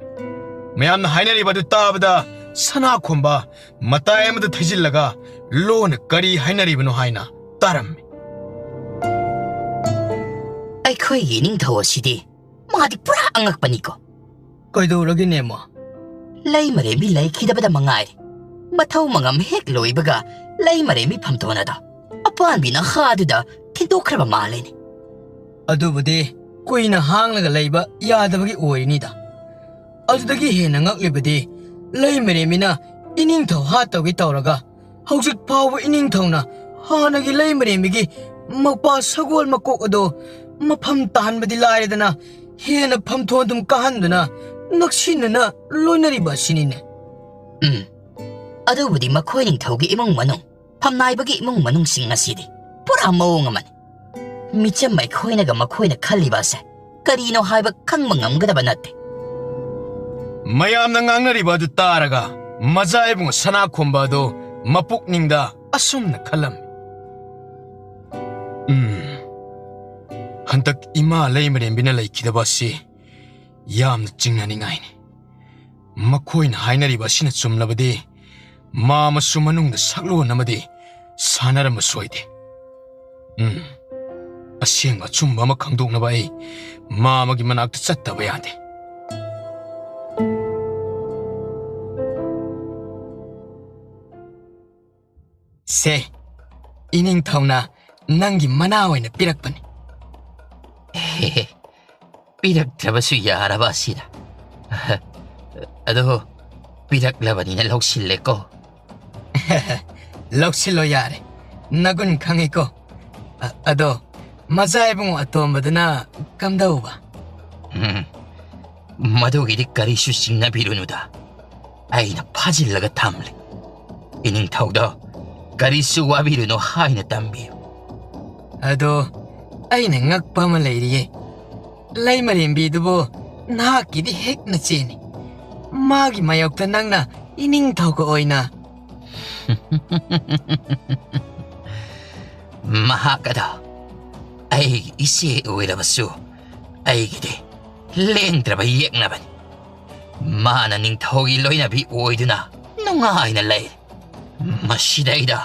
ꯃꯌꯥꯝꯅ ꯍꯥꯏꯅꯔꯤꯕ ꯑꯗꯨ ꯇꯥꯕꯗ ꯁꯅꯥꯈꯣꯝꯕ ꯃꯇꯥꯏ ꯑꯃꯗ ꯊꯩꯖꯤꯜꯂꯒ ꯂꯣꯟꯅ ꯀꯔꯤ ꯍꯥꯏꯅꯔꯤꯕꯅꯣ ꯍꯥꯏꯅ ꯇꯥꯔꯝꯃꯤ꯫ ꯑꯩꯈꯣꯏꯒꯤ ꯏꯅꯤꯡꯊꯧ ꯑꯁꯤꯗꯤ ꯃꯥꯗꯤ ꯄꯨꯔꯥ ꯑꯉꯛꯄꯅꯤꯀꯣ꯫ ꯀꯩꯗꯧꯔꯒꯦꯅꯦ ꯃꯥ? ꯂꯩꯃꯔꯦꯝꯕꯤ ꯂꯩꯈꯤꯗꯕꯗ ꯃꯉꯥꯏꯔꯦ꯫ ꯃꯊꯧ ꯃꯉꯝ ꯍꯦꯛ ꯂꯣꯏꯕꯒ ꯂꯩꯃꯔꯦꯝꯕꯤ ꯐꯝꯊꯣꯟ ꯑꯗꯣ ꯑꯄꯥꯟꯕꯤ ꯅꯍꯥꯗꯨꯗ ꯊꯤꯟꯗꯣꯛꯈ꯭ꯔꯕ ꯃꯥꯜꯂꯦꯅꯦ꯫ ꯑꯗꯨꯕꯨꯗꯤ ꯀꯨꯏꯅ ꯍꯥꯡꯂꯒ ꯂꯩꯕ ꯌꯥꯗꯕꯒꯤ ꯑꯣꯏꯔꯤꯅꯤꯗ꯫ ꯑꯗꯨꯗꯒꯤ ꯍꯦꯟꯅ ꯉꯛꯂꯤꯕꯗꯤ ꯂꯩꯃꯔꯦꯝꯕꯤꯅ ꯏꯅꯤꯡꯊꯧ ꯍꯥꯠꯇꯧꯒꯤ ꯇꯧꯔꯒ ꯍꯧꯖꯤꯛ ꯐꯥꯎꯕ ꯏꯅꯤꯡꯊꯧꯅ ꯍꯥꯟꯅꯒꯤ ꯂꯩꯃꯔꯦꯝꯕꯤꯒꯤ ꯃꯄꯥ ꯁꯒꯣꯜ ꯃꯀꯣꯛ ꯑꯗꯨ ꯃꯐꯝ ꯇꯥꯍꯟꯕꯗꯤ ꯂꯥꯏꯔꯗꯅ ꯍꯦꯟꯅ ꯐꯝꯊꯣꯟꯗꯨꯝ ꯀꯥꯍꯟꯗꯨꯅ ꯅꯛꯁꯤꯟꯅꯅ ꯂꯣꯏꯅꯔꯤꯕ ꯑꯁꯤꯅꯤꯅꯦ꯫ ꯎꯝ, ꯑꯗꯨꯕꯨꯗꯤ ꯃꯈꯣꯏ ꯅꯤꯡꯊꯧꯒꯤ ꯏꯃꯨꯡ ꯃꯅꯨꯡ, ꯐꯝꯅꯥꯏꯕꯒꯤ ꯏꯃꯨꯡ ꯃꯅꯨꯡꯁꯤꯡ ꯑꯁꯤꯗꯤ ꯄꯨꯔꯥ ꯃꯑꯣꯡ ꯑꯃꯅꯤ꯫ ꯃꯤꯆꯝ ꯑꯩꯈꯣꯏꯅꯒ ꯃꯈꯣꯏꯅ ꯈꯜꯂꯤꯕ ꯑꯁꯦ ꯀꯔꯤꯅꯣ ꯍꯥꯏꯕ ꯈꯪꯕ ꯉꯝꯒꯗꯕ ꯅꯠꯇꯦ꯫ ꯃꯌꯥꯝꯅ ꯉꯥꯡꯅꯔꯤꯕ ꯑꯗꯨ ꯇꯥꯔꯒ ꯃꯖꯥ ꯏꯕꯨꯡ ꯁꯅꯥꯈꯣꯝꯕ ꯑꯗꯨ ꯃꯄꯨꯛꯅꯤꯡꯗ ꯑꯁꯨꯝꯅ ꯈꯜꯂꯝꯃꯤ꯫ ꯎꯝ, ꯍꯟꯗꯛ ꯏꯃꯥ ꯂꯩꯃꯔꯦꯝꯕꯤꯅ ꯂꯩꯈꯤꯗꯕ ꯑꯁꯤ ꯌꯥꯝꯅ ꯆꯤꯡꯅꯅꯤꯡꯉꯥꯏꯅꯤ꯫ ꯃꯈꯣꯏꯅ ꯍꯥꯏꯅꯔꯤꯕ ꯑꯁꯤꯅ ꯆꯨꯝꯂꯕꯗꯤ ꯃꯥ ꯑꯃꯁꯨ ꯃꯅꯨꯡꯗ ꯁꯛꯂꯣꯟ ꯑꯃꯗꯤ ꯁꯥꯟꯅꯔꯝꯕ ꯁꯣꯏꯗꯦ꯫ ꯎꯝ, ꯑꯁꯦꯡꯕ ꯑꯆꯨꯝꯕ ꯑꯃ ꯈꯪꯗꯣꯛꯅꯕ ꯑꯩ ꯃꯥ ꯑꯃꯒꯤ ꯃꯅꯥꯛꯇ ꯆꯠꯇꯕ ꯌꯥꯗꯦ꯫ ꯁꯦ, ꯏꯅꯤꯡꯊꯧꯅ ꯅꯪꯒꯤ ꯃꯅꯥ ꯑꯣꯏꯅ ꯄꯤꯔꯛꯄꯅꯤ꯫ ꯄꯤꯔꯛꯇ꯭ꯔꯕꯁꯨ ꯌꯥꯔꯕ ꯑꯁꯤꯗ꯫ ꯑꯗꯣ ꯄꯤꯔꯛꯂꯕꯅꯤꯅ ꯂꯧꯁꯤꯜꯂꯦꯀꯣ꯫ ꯂꯧꯁꯤꯜꯂꯣ ꯌꯥꯔꯦ, ꯅꯒꯨꯟ ꯈꯪꯉꯤꯀꯣ꯫ ꯑ-, ꯑꯗꯣ ꯃꯆꯥ ꯏꯕꯨꯡꯉꯣ ꯑꯇꯣꯝꯕꯗꯨꯅ ꯀꯝꯗꯧꯕ? ꯎꯝ, ꯃꯗꯨꯒꯤꯗꯤ ꯀꯔꯤꯁꯨ ꯆꯤꯡꯅꯕꯤꯔꯨꯅꯨꯗ, ꯑꯩꯅ ꯐꯥꯖꯤꯜꯂꯒ ꯊꯝꯂꯦ꯫ ꯏꯅꯤꯡꯊꯧꯗꯣ ꯀꯔꯤꯁꯨ ꯋꯥꯕꯤꯔꯨꯅꯨ ꯍꯥꯏꯅ ꯇꯝꯕꯤꯌꯨ꯫ ꯑꯗꯣ ꯑꯩꯅ ꯉꯛꯄ ꯑꯃ ꯂꯩꯔꯤꯌꯦ, ꯂꯩꯃꯔꯦꯝꯕꯤꯗꯨꯕꯨ ꯅꯍꯥꯛꯀꯤꯗꯤ ꯍꯦꯛ ꯅꯆꯦꯅꯤ, ꯃꯥꯒꯤ ꯃꯥꯌꯣꯛꯇ ꯅꯪꯅ ꯏꯅꯤꯡꯊꯧꯒ ꯑꯣꯏꯅ꯫ ꯃꯍꯥꯛ ꯑꯗꯣ ꯑꯩꯒꯤ ꯏꯆꯦ ꯑꯣꯏꯔꯕꯁꯨ ꯑꯩꯒꯤꯗꯤ ꯂꯦꯡꯗ꯭ꯔꯕ ꯌꯦꯛꯅꯕꯅꯤ꯫ ꯃꯥꯅ ꯅꯤꯡꯊꯧꯒꯤ ꯂꯣꯏꯅꯕꯤ ꯑꯣꯏꯗꯨꯅ ꯅꯨꯡꯉꯥꯏꯅ ꯂꯩ꯫ ꯃꯁꯤꯗꯩꯗ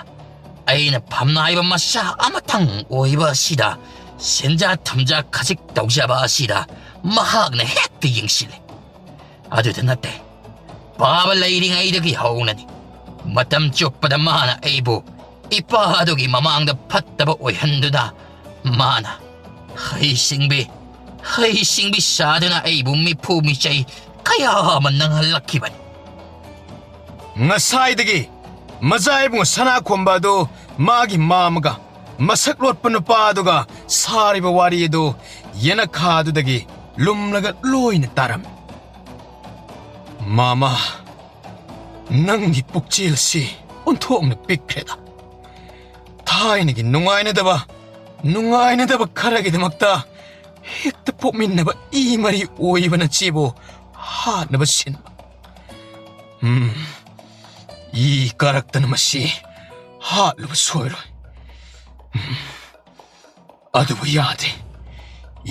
ꯑꯩꯅ ꯐꯝꯅꯥꯏꯕ ꯃꯆꯥ ꯑꯃꯇꯪ ꯑꯣꯏꯕ ꯑꯁꯤꯗ, ꯁꯦꯟꯖꯥ ꯊꯨꯝꯖꯥ ꯈꯖꯤꯛ ꯇꯧꯖꯕ ꯑꯁꯤꯗ ꯃꯍꯥꯛꯅ ꯍꯦꯛꯇ ꯌꯦꯡꯁꯤꯜꯂꯤ꯫ ꯑꯗꯨꯗ ꯅꯠꯇꯦ, ꯄꯥꯕ ꯂꯩꯔꯤꯉꯩꯗꯒꯤ ꯍꯧꯅꯅꯤ꯫ ꯃꯇꯝ ꯆꯨꯞꯄꯗ ꯃꯥꯅ ꯑꯩꯕꯨ ꯏꯄꯥ ꯑꯗꯨꯒꯤ ꯃꯃꯥꯡꯗ ꯐꯠꯇꯕ ꯑꯣꯏꯍꯟꯗꯨꯅ, ꯃꯥꯅ ꯍꯩꯁꯤꯡꯕꯤ, ꯍꯩꯁꯤꯡꯕꯤ ꯁꯥꯗꯨꯅ ꯑꯩꯕꯨ ꯃꯤꯐꯨ ꯃꯤꯆꯩ ꯀꯌꯥ ꯑꯃ ꯅꯪꯍꯜꯂꯛꯈꯤꯕꯅꯤ꯫ ꯉꯁꯥꯏꯗꯒꯤ ꯃꯆꯥ ꯏꯕꯨꯡꯉꯣ ꯁꯅꯥꯈꯣꯝꯕ ꯑꯗꯨ ꯃꯥꯒꯤ ꯃꯥꯃꯒ ꯃꯁꯛ ꯂꯣꯠꯄ ꯅꯨꯄꯥ ꯑꯗꯨꯒ ꯁꯥꯔꯤꯕ ꯋꯥꯔꯤ ꯑꯗꯨ ꯌꯦꯅꯈꯥꯗꯨꯗꯒꯤ ꯂꯨꯝꯂꯒ ꯂꯣꯏꯅ ꯇꯥꯔꯝꯃꯤ꯫ ꯃꯥꯃ, ꯅꯪꯒꯤ ꯄꯨꯛꯆꯦꯜ ꯑꯁꯤ ꯑꯣꯟꯊꯣꯛꯅ ꯄꯤꯛꯈ꯭ꯔꯦꯗ꯫ ꯊꯥꯏꯅꯒꯤ ꯅꯨꯡꯉꯥꯏꯅꯗꯕ, ꯅꯨꯡꯉꯥꯏꯅꯗꯕ ꯈꯔꯒꯤꯗꯃꯛꯇ ꯍꯦꯛꯇ ꯄꯣꯛꯃꯤꯟꯅꯕ ꯏ ꯃꯔꯤ ꯑꯣꯏꯕ ꯅꯆꯦꯕꯨ ꯍꯥꯠꯅꯕ ꯁꯤꯟꯕ꯫ ꯎꯝ, ꯏ ꯀꯥꯔꯛꯇꯅ ꯃꯁꯤ ꯍꯥꯠꯂꯨꯕ ꯁꯣꯏꯔꯣꯏ꯫ ꯎꯝ, ꯑꯗꯨꯕꯨ ꯌꯥꯗꯦ꯫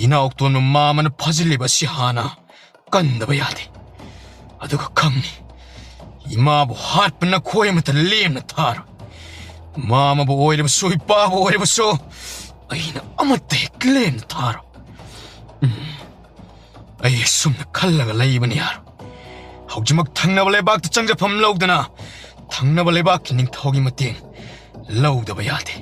ꯏꯅꯥꯎꯇꯣꯟꯕ ꯃꯥꯃꯅ ꯐꯥꯖꯤꯜꯂꯤꯕ ꯑꯁꯤ ꯍꯥꯟꯅ ꯀꯟꯗꯕ ꯌꯥꯗꯦ꯫ ꯑꯗꯨꯒ ꯈꯪꯅꯤ, ꯏꯃꯥꯕꯨ ꯍꯥꯠꯄ ꯅꯈꯣꯏ ꯑꯃꯠꯇ ꯂꯦꯝꯅ ꯊꯥꯔꯣꯏ꯫ ꯃꯥꯃꯕꯨ ꯑꯣꯏꯔꯕꯁꯨ, ꯏꯄꯥꯕꯨ ꯑꯣꯏꯔꯕꯁꯨ, ꯑꯩꯅ ꯑꯃꯠꯇ ꯍꯦꯛ ꯂꯦꯝꯅ ꯊꯥꯔꯣꯏ꯫ ꯎꯝ, ꯑꯩ ꯑꯁꯨꯝꯅ ꯈꯜꯂꯒ ꯂꯩꯕꯅ ꯌꯥꯔꯣꯏ꯫ ꯍꯧꯖꯤꯛꯃꯛ ꯊꯪꯅꯕ ꯂꯩꯕꯥꯛꯇ ꯆꯪꯖꯐꯝ ꯂꯧꯗꯨꯅ ꯊꯪꯅꯕ ꯂꯩꯕꯥꯛꯀꯤ ꯅꯤꯡꯊꯧꯒꯤ ꯃꯇꯦꯡ ꯂꯧꯗꯕ ꯌꯥꯗꯦ꯫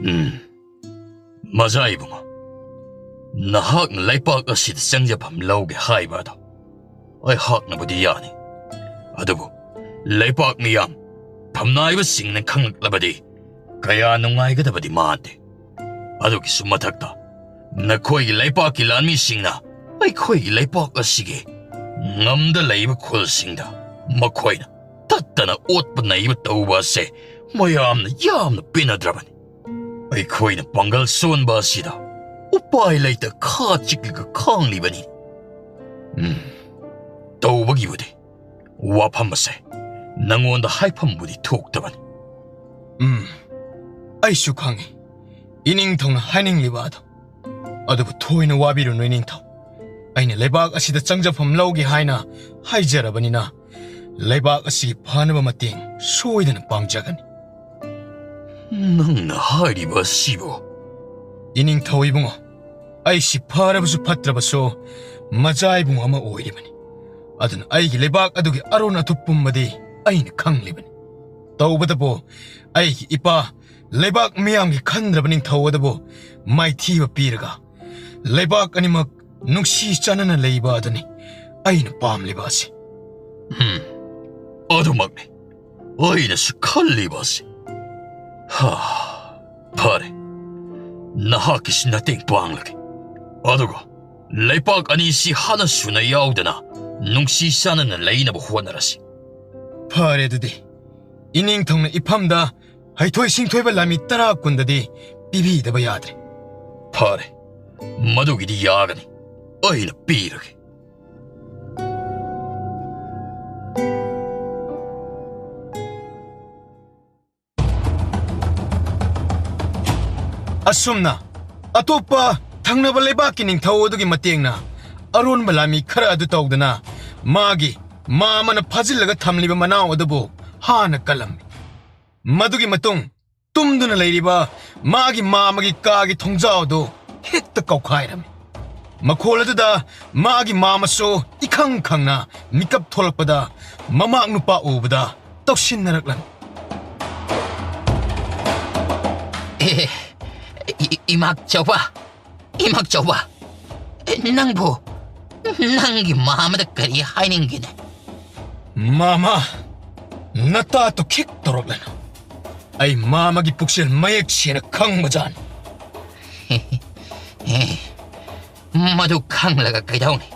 ꯎꯝ, ꯃꯖꯥ ꯏꯕꯨꯡꯉꯣ, ꯅꯍꯥꯛꯅ ꯂꯩꯄꯥꯛ ꯑꯁꯤꯗ ꯆꯪꯖꯐꯝ ꯂꯧꯒꯦ ꯍꯥꯏꯕ ꯑꯗꯣ ꯑꯩꯍꯥꯛꯅꯕꯨꯗꯤ ꯌꯥꯅꯤ꯫ ꯑꯗꯨꯕꯨ ꯂꯩꯄꯥꯛ ꯃꯤꯌꯥꯝ, ꯐꯝꯅꯥꯏꯕꯁꯤꯡꯅ ꯈꯪꯂꯛꯂꯕꯗꯤ ꯀꯌꯥ ꯅꯨꯡꯉꯥꯏꯒꯗꯕꯗꯤ ꯃꯥꯟꯗꯦ꯫ ꯑꯗꯨꯒꯤꯁꯨ ꯃꯊꯛꯇ ꯅꯈꯣꯏꯒꯤ ꯂꯩꯄꯥꯛꯀꯤ ꯂꯥꯟꯃꯤꯁꯤꯡꯅ ꯑꯩꯈꯣꯏꯒꯤ ꯂꯩꯄꯥꯛ ꯑꯁꯤꯒꯤ ꯉꯝꯗ ꯂꯩꯕ ꯈꯨꯜꯁꯤꯡꯗ ꯃꯈꯣꯏꯅ ꯇꯠꯇꯅ ꯑꯣꯠꯄ ꯅꯩꯕ ꯇꯧꯕ ꯑꯁꯦ ꯃꯌꯥꯝꯅ ꯌꯥꯝꯅ ꯄꯦꯟꯅꯗ꯭ꯔꯕꯅꯤ꯫ ꯑꯩꯈꯣꯏꯅ ꯄꯥꯡꯒꯜ ꯁꯣꯟꯕ ꯑꯁꯤꯗ ꯎꯄꯥꯏ ꯂꯩꯇ ꯈꯥ ꯆꯤꯛꯂꯒ ꯈꯥꯡꯂꯤꯕꯅꯤ꯫ ꯎꯝ, ꯇꯧꯕꯒꯤꯕꯨꯗꯤ ꯋꯥꯐꯝ ꯑꯁꯦ ꯅꯉꯣꯟꯗ ꯍꯥꯏꯐꯝꯕꯨꯗꯤ ꯊꯣꯛꯇꯕꯅꯤ꯫ ꯎꯝ, ꯑꯩꯁꯨ ꯈꯪꯉꯤ ꯏꯅꯤꯡꯊꯧꯅ ꯍꯥꯏꯅꯤꯡꯂꯤꯕ ꯑꯗꯣ꯫ ꯑꯗꯨꯕꯨ ꯊꯣꯏꯅ ꯋꯥꯕꯤꯔꯨꯅꯨ ꯏꯅꯤꯡꯊꯧ꯫ ꯑꯩꯅ ꯂꯩꯕꯥꯛ ꯑꯁꯤꯗ ꯆꯪꯖꯐꯝ ꯂꯧꯒꯦ ꯍꯥꯏꯅ ꯍꯥꯏꯖꯔꯕꯅꯤꯅ ꯂꯩꯕꯥꯛ ꯑꯁꯤꯒꯤ ꯐꯅꯕ ꯃꯇꯦꯡ ꯁꯣꯏꯗꯅ ꯄꯥꯡꯖꯒꯅꯤ꯫ ꯅꯪꯅ ꯍꯥꯏꯔꯤꯕ ꯑꯁꯤꯕꯨ? ꯏꯅꯤꯡꯊꯧ ꯏꯕꯨꯡꯉꯣ, ꯑꯩꯁꯤ ꯐꯔꯕꯁꯨ ꯐꯠꯇ꯭ꯔꯕꯁꯨ ꯃꯖꯥ ꯏꯕꯨꯡꯉꯣ ꯑꯃ ꯑꯣꯏꯔꯤꯕꯅꯤ꯫ ꯑꯗꯨꯅ ꯑꯩꯒꯤ ꯂꯩꯕꯥꯛ ꯑꯗꯨꯒꯤ ꯑꯔꯣꯟ ꯑꯊꯨꯞ ꯄꯨꯝꯕꯗꯤ ꯑꯩꯅ ꯈꯪꯂꯤꯕꯅꯤ꯫ ꯇꯧꯕꯇꯕꯨ ꯑꯩꯒꯤ ꯏꯄꯥ ꯂꯩꯕꯥꯛ ꯃꯤꯌꯥꯝꯒꯤ ꯈꯟꯗ꯭ꯔꯕ ꯅꯤꯡꯊꯧ ꯑꯗꯨꯕꯨ ꯃꯥꯏꯊꯤꯕ ꯄꯤꯔꯒ ꯂꯩꯕꯥꯛ ꯑꯅꯤꯃꯛ ꯅꯨꯡꯁꯤ ꯆꯥꯟꯅꯅ ꯂꯩꯕ ꯑꯗꯨꯅꯤ ꯑꯩꯅ ꯄꯥꯝꯂꯤꯕ ꯑꯁꯤ꯫ ꯎꯝ, ꯑꯗꯨꯃꯛꯅꯤ ꯑꯩꯅꯁꯨ ꯈꯜꯂꯤꯕ ꯑꯁꯤ꯫ ꯍꯥ, ꯐꯔꯦ, ꯅꯍꯥꯛꯀꯤꯁꯨ ꯃꯇꯦꯡ ꯄꯥꯡꯂꯒꯦ꯫ ꯑꯗꯨꯒ ꯂꯩꯄꯥꯛ ꯑꯅꯤꯁꯤ ꯍꯥꯟꯅ ꯁꯨꯅ ꯌꯥꯎꯗꯅ ꯅꯨꯡꯁꯤ ꯆꯥꯟꯅꯅ ꯂꯩꯅꯕ ꯍꯣꯠꯅꯔꯁꯤ꯫ ꯐꯔꯦ ꯑꯗꯨꯗꯤ, ꯏꯅꯤꯡꯊꯧꯅ ꯏꯐꯝꯗ ꯍꯩꯊꯣꯏ ꯁꯤꯡꯊꯣꯏꯕ ꯂꯥꯟꯃꯤ ꯇꯔꯥ ꯀꯨꯟꯗꯗꯤ ꯄꯤꯕꯤꯗꯕ ꯌꯥꯗ꯭ꯔꯦ꯫ ꯐꯔꯦ, ꯃꯗꯨꯒꯤꯗꯤ ꯌꯥꯒꯅꯤ, ꯑꯩꯅ ꯄꯤꯔꯒꯦ꯫ ꯑꯁꯨꯝꯅ ꯑꯇꯣꯞꯄ ꯊꯪꯅꯕ ꯂꯩꯕꯥꯛꯀꯤ ꯅꯤꯡꯊꯧ ꯑꯗꯨꯒꯤ ꯃꯇꯦꯡꯅ ꯑꯔꯣꯟꯕ ꯂꯥꯟꯃꯤ ꯈꯔ ꯑꯗꯨ ꯇꯧꯗꯅ ꯃꯥꯒꯤ ꯃꯥ ꯑꯃꯅ ꯐꯥꯖꯤꯜꯂꯒ ꯊꯝꯂꯤꯕ ꯃꯅꯥꯎ ꯑꯗꯨꯕꯨ ꯍꯥꯟꯅ ꯀꯜꯂꯝꯃꯤ꯫ ꯃꯗꯨꯒꯤ ꯃꯇꯨꯡ ꯇꯨꯝꯗꯨꯅ ꯂꯩꯔꯤꯕ ꯃꯥꯒꯤ ꯃꯥ ꯑꯃꯒꯤ ꯀꯥꯒꯤ ꯊꯣꯡꯖꯥꯎ ꯑꯗꯨ ꯍꯦꯛꯇ ꯀꯧꯈꯥꯏꯔꯝꯃꯤ꯫ ꯃꯈꯣꯜ ꯑꯗꯨꯗ ꯃꯥꯒꯤ ꯃꯥ ꯑꯃꯁꯨ ꯏꯈꯪ ꯈꯪꯅ ꯃꯤꯀꯞ ꯊꯣꯛꯂꯛꯄꯗ ꯃꯃꯥꯛ ꯅꯨꯄꯥ ꯎꯕꯗ ꯇꯧꯁꯤꯟꯅꯔꯛꯂꯝꯃꯤ꯫ ꯑꯦ, ꯏ-, ꯏꯃꯥꯆꯧꯕ, ꯏꯃꯥꯆꯧꯕ, ꯅꯪꯕꯨ ꯅꯪꯒꯤ ꯃꯥꯃꯗ ꯀꯔꯤ ꯍꯥꯏꯅꯤꯡꯒꯦꯅꯦ? ꯃꯥꯃ, ꯅꯇꯥꯇꯨ ꯈꯤꯛ ꯇꯧꯔꯛꯂꯅꯨ꯫ ꯑꯩ ꯃꯥꯃꯒꯤ ꯄꯨꯛꯆꯦꯜ ꯃꯌꯦꯛ ꯁꯦꯡꯅ ꯈꯪꯕꯖꯥꯠꯅꯤ꯫ ꯃꯗꯨ ꯈꯪꯂꯒ ꯀꯩꯗꯧꯅꯤ?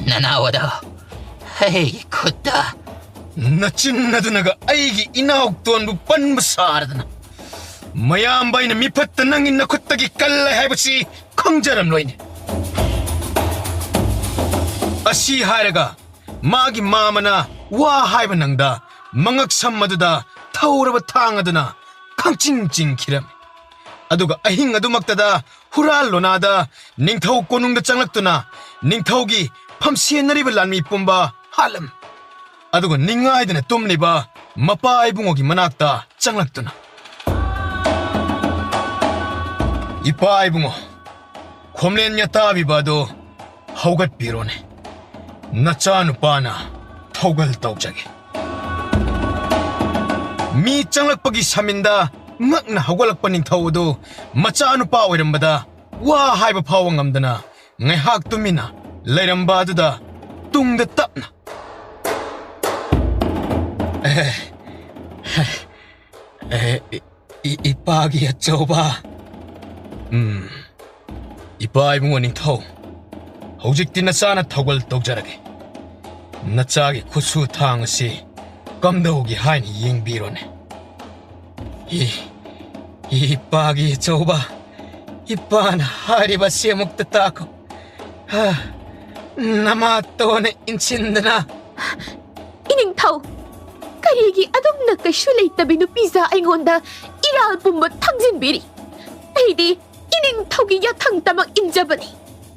ꯅꯅꯥꯎ ꯑꯗꯣ ꯑꯩꯒꯤ ꯈꯨꯠꯇ꯫ ꯅꯆꯤꯟ ꯑꯗꯨꯅꯒ ꯑꯩꯒꯤ ꯏꯅꯥꯎꯇꯣꯟꯕꯨ ꯄꯟꯕ ꯁꯥꯔꯗꯅ, ꯃꯌꯥꯝꯕ ꯑꯩꯅ ꯃꯤꯐꯠꯇ ꯅꯪꯒꯤ ꯅꯈꯨꯠꯇꯒꯤ ꯀꯜꯂꯦ ꯍꯥꯏꯕꯁꯤ ꯈꯪꯖꯔꯝꯂꯣꯏꯅꯦ꯫ ꯑꯁꯤ ꯍꯥꯏꯔꯒ ꯃꯥꯒꯤ ꯃꯥꯃꯅ ꯋꯥ ꯍꯥꯏꯕ ꯅꯪꯗ ꯃꯉꯛ ꯁꯝ ꯑꯗꯨꯗ ꯊꯧꯔꯕ ꯊꯥꯡ ꯑꯗꯨꯅ ꯈꯪꯆꯤꯡ ꯆꯤꯡꯈꯤꯔꯝꯃꯤ꯫ ꯑꯗꯨꯒ ꯑꯍꯤꯡ ꯑꯗꯨꯃꯛꯇꯗ ꯍꯨꯔꯥꯜ ꯂꯣꯅꯥꯗ ꯅꯤꯡꯊꯧ ꯀꯣꯅꯨꯡꯗ ꯆꯪꯂꯛꯇꯨꯅ ꯅꯤꯡꯊꯧꯒꯤ ꯐꯝꯁꯦꯟꯅꯔꯤꯕ ꯂꯥꯟꯃꯤ ꯄꯨꯝꯕ ꯍꯥꯠꯂꯝꯃꯤ꯫ ꯑꯗꯨꯒ ꯅꯤꯡꯉꯥꯏꯗꯅ ꯇꯨꯝꯂꯤꯕ ꯃꯄꯥ ꯏꯕꯨꯡꯉꯣꯒꯤ ꯃꯅꯥꯛꯇ ꯆꯪꯂꯛꯇꯨꯅ, "ꯏꯄꯥ ꯏꯕꯨꯡꯉꯣ, ꯈꯣꯝꯂꯦꯟ ꯌꯥꯇꯥꯕꯤꯕ ꯑꯗꯨ ꯍꯧꯒꯠꯄꯤꯔꯣꯅꯦ꯫ ꯅꯆꯥꯅꯨꯄꯥꯅ ꯊꯧꯒꯜ ꯇꯧꯖꯒꯦ꯫" ꯃꯤ ꯆꯪꯂꯛꯄꯒꯤ ꯁꯃꯤꯟꯗ ꯉꯛꯅ ꯍꯧꯒꯠꯂꯛꯄ ꯅꯤꯡꯊꯧ ꯑꯗꯨ ꯃꯆꯥꯅꯨꯄꯥ ꯑꯣꯏꯔꯝꯕꯗ ꯋꯥ ꯍꯥꯏꯕ ꯐꯥꯎꯕ ꯉꯝꯗꯅ ꯉꯥꯏꯍꯥꯛ ꯇꯨꯃꯤꯟꯅ ꯂꯩꯔꯝꯕ ꯑꯗꯨꯗ ꯇꯨꯡꯗ ꯇꯞꯅ, "ꯑꯦ, ꯑꯦ, ꯏ-, ꯏ-, ꯏꯄꯥꯒꯤ ꯑꯆꯧꯕ꯫ ꯎꯝ, ꯏꯄꯥ ꯏꯕꯨꯡꯉꯣ ꯅꯤꯡꯊꯧ, ꯍꯧꯖꯤꯛꯇꯤ ꯅꯆꯥꯅ ꯊꯧꯒꯜ ꯇꯧꯖꯔꯒꯦ꯫ ꯅꯆꯥꯒꯤ ꯈꯨꯠꯁꯨ ꯊꯥꯡ ꯑꯁꯤ ꯀꯝꯗꯧꯒꯦ ꯍꯥꯏꯅ ꯌꯦꯡꯕꯤꯔꯣꯅꯦ꯫" ꯏ-, ꯏ-, ꯏꯄꯥꯒꯤ ꯑꯆꯧꯕ, ꯏꯄꯥꯅ ꯍꯥꯏꯔꯤꯕ ꯑꯁꯤ ꯑꯃꯨꯛꯇ ꯇꯥꯈꯣ꯫ ꯍꯥ, ꯅꯃꯥꯇꯣꯟꯅ ꯏꯟꯁꯤꯟꯗꯅ꯫ ꯏꯅꯤꯡꯊꯧ, ꯀꯔꯤꯒꯤ ꯑꯗꯨꯝꯅ ꯀꯩꯁꯨ ꯂꯩꯇꯕꯤ ꯅꯨꯄꯤꯖꯥ ꯑꯩꯉꯣꯟꯗ ꯏꯔꯥꯜ ꯄꯨꯝꯕ ꯊꯝꯖꯤꯟꯕꯤꯔꯤ? ꯑꯩꯗꯤ ꯏꯅꯤꯡꯊꯧꯒꯤ ꯌꯥꯊꯪ ꯇꯃꯛ ꯏꯟꯖꯕꯅꯤ꯫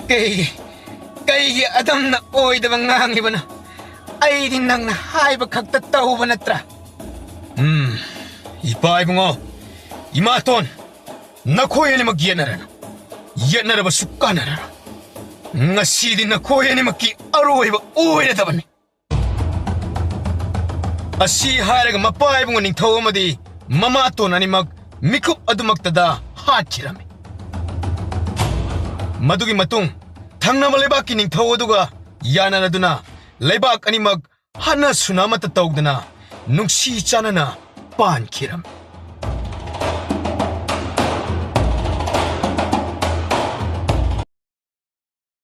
ꯀꯩꯒꯤ, ꯀꯩꯒꯤ ꯑꯗꯨꯝꯅ ꯑꯣꯏꯗꯕ ꯉꯥꯡꯂꯤꯕꯅꯣ? ꯑꯩꯗꯤ ꯅꯪꯅ ꯍꯥꯏꯕ ꯈꯛꯇ ꯇꯧꯕ ꯅꯠꯇ꯭ꯔꯥ? ꯎꯝ, ꯏꯄꯥ ꯏꯕꯨꯡꯉꯣ, ꯏꯃꯥꯇꯣꯟ, ꯅꯈꯣꯏ ꯑꯅꯤꯃꯛ ꯌꯦꯠꯅꯔꯅꯨ꯫ ꯌꯦꯠꯅꯔꯕꯁꯨ ꯀꯥꯟꯅꯔꯔꯣꯏ꯫ ꯉꯁꯤꯗꯤ ꯅꯈꯣꯏ ꯑꯅꯤꯃꯛꯀꯤ ꯑꯔꯣꯏꯕ ꯑꯣꯏꯔꯗꯕꯅꯤ꯫ ꯑꯁꯤ ꯍꯥꯏꯔꯒ ꯃꯄꯥ ꯏꯕꯨꯡꯉꯣ ꯅꯤꯡꯊꯧ ꯑꯃꯗꯤ ꯃꯃꯥꯇꯣꯟ ꯑꯅꯤꯃꯛ ꯃꯤꯀꯨꯞ ꯑꯗꯨꯃꯛꯇꯗ ꯍꯥꯠꯈꯤꯔꯝꯃꯤ꯫ ꯃꯗꯨꯒꯤ ꯃꯇꯨꯡ ꯊꯪꯅꯕ ꯂꯩꯕꯥꯛꯀꯤ ꯅꯤꯡꯊꯧ ꯑꯗꯨꯒ ꯌꯥꯅꯔꯗꯨꯅ ꯂꯩꯕꯥꯛ ꯑꯅꯤꯃꯛ ꯍꯥꯠꯅ ꯁꯨꯅ ꯑꯃꯠꯇ ꯇꯧꯗꯅ ꯅꯨꯡꯁꯤ ꯆꯥꯟꯅꯅ ꯄꯥꯟꯈꯤꯔꯝꯃꯤ꯫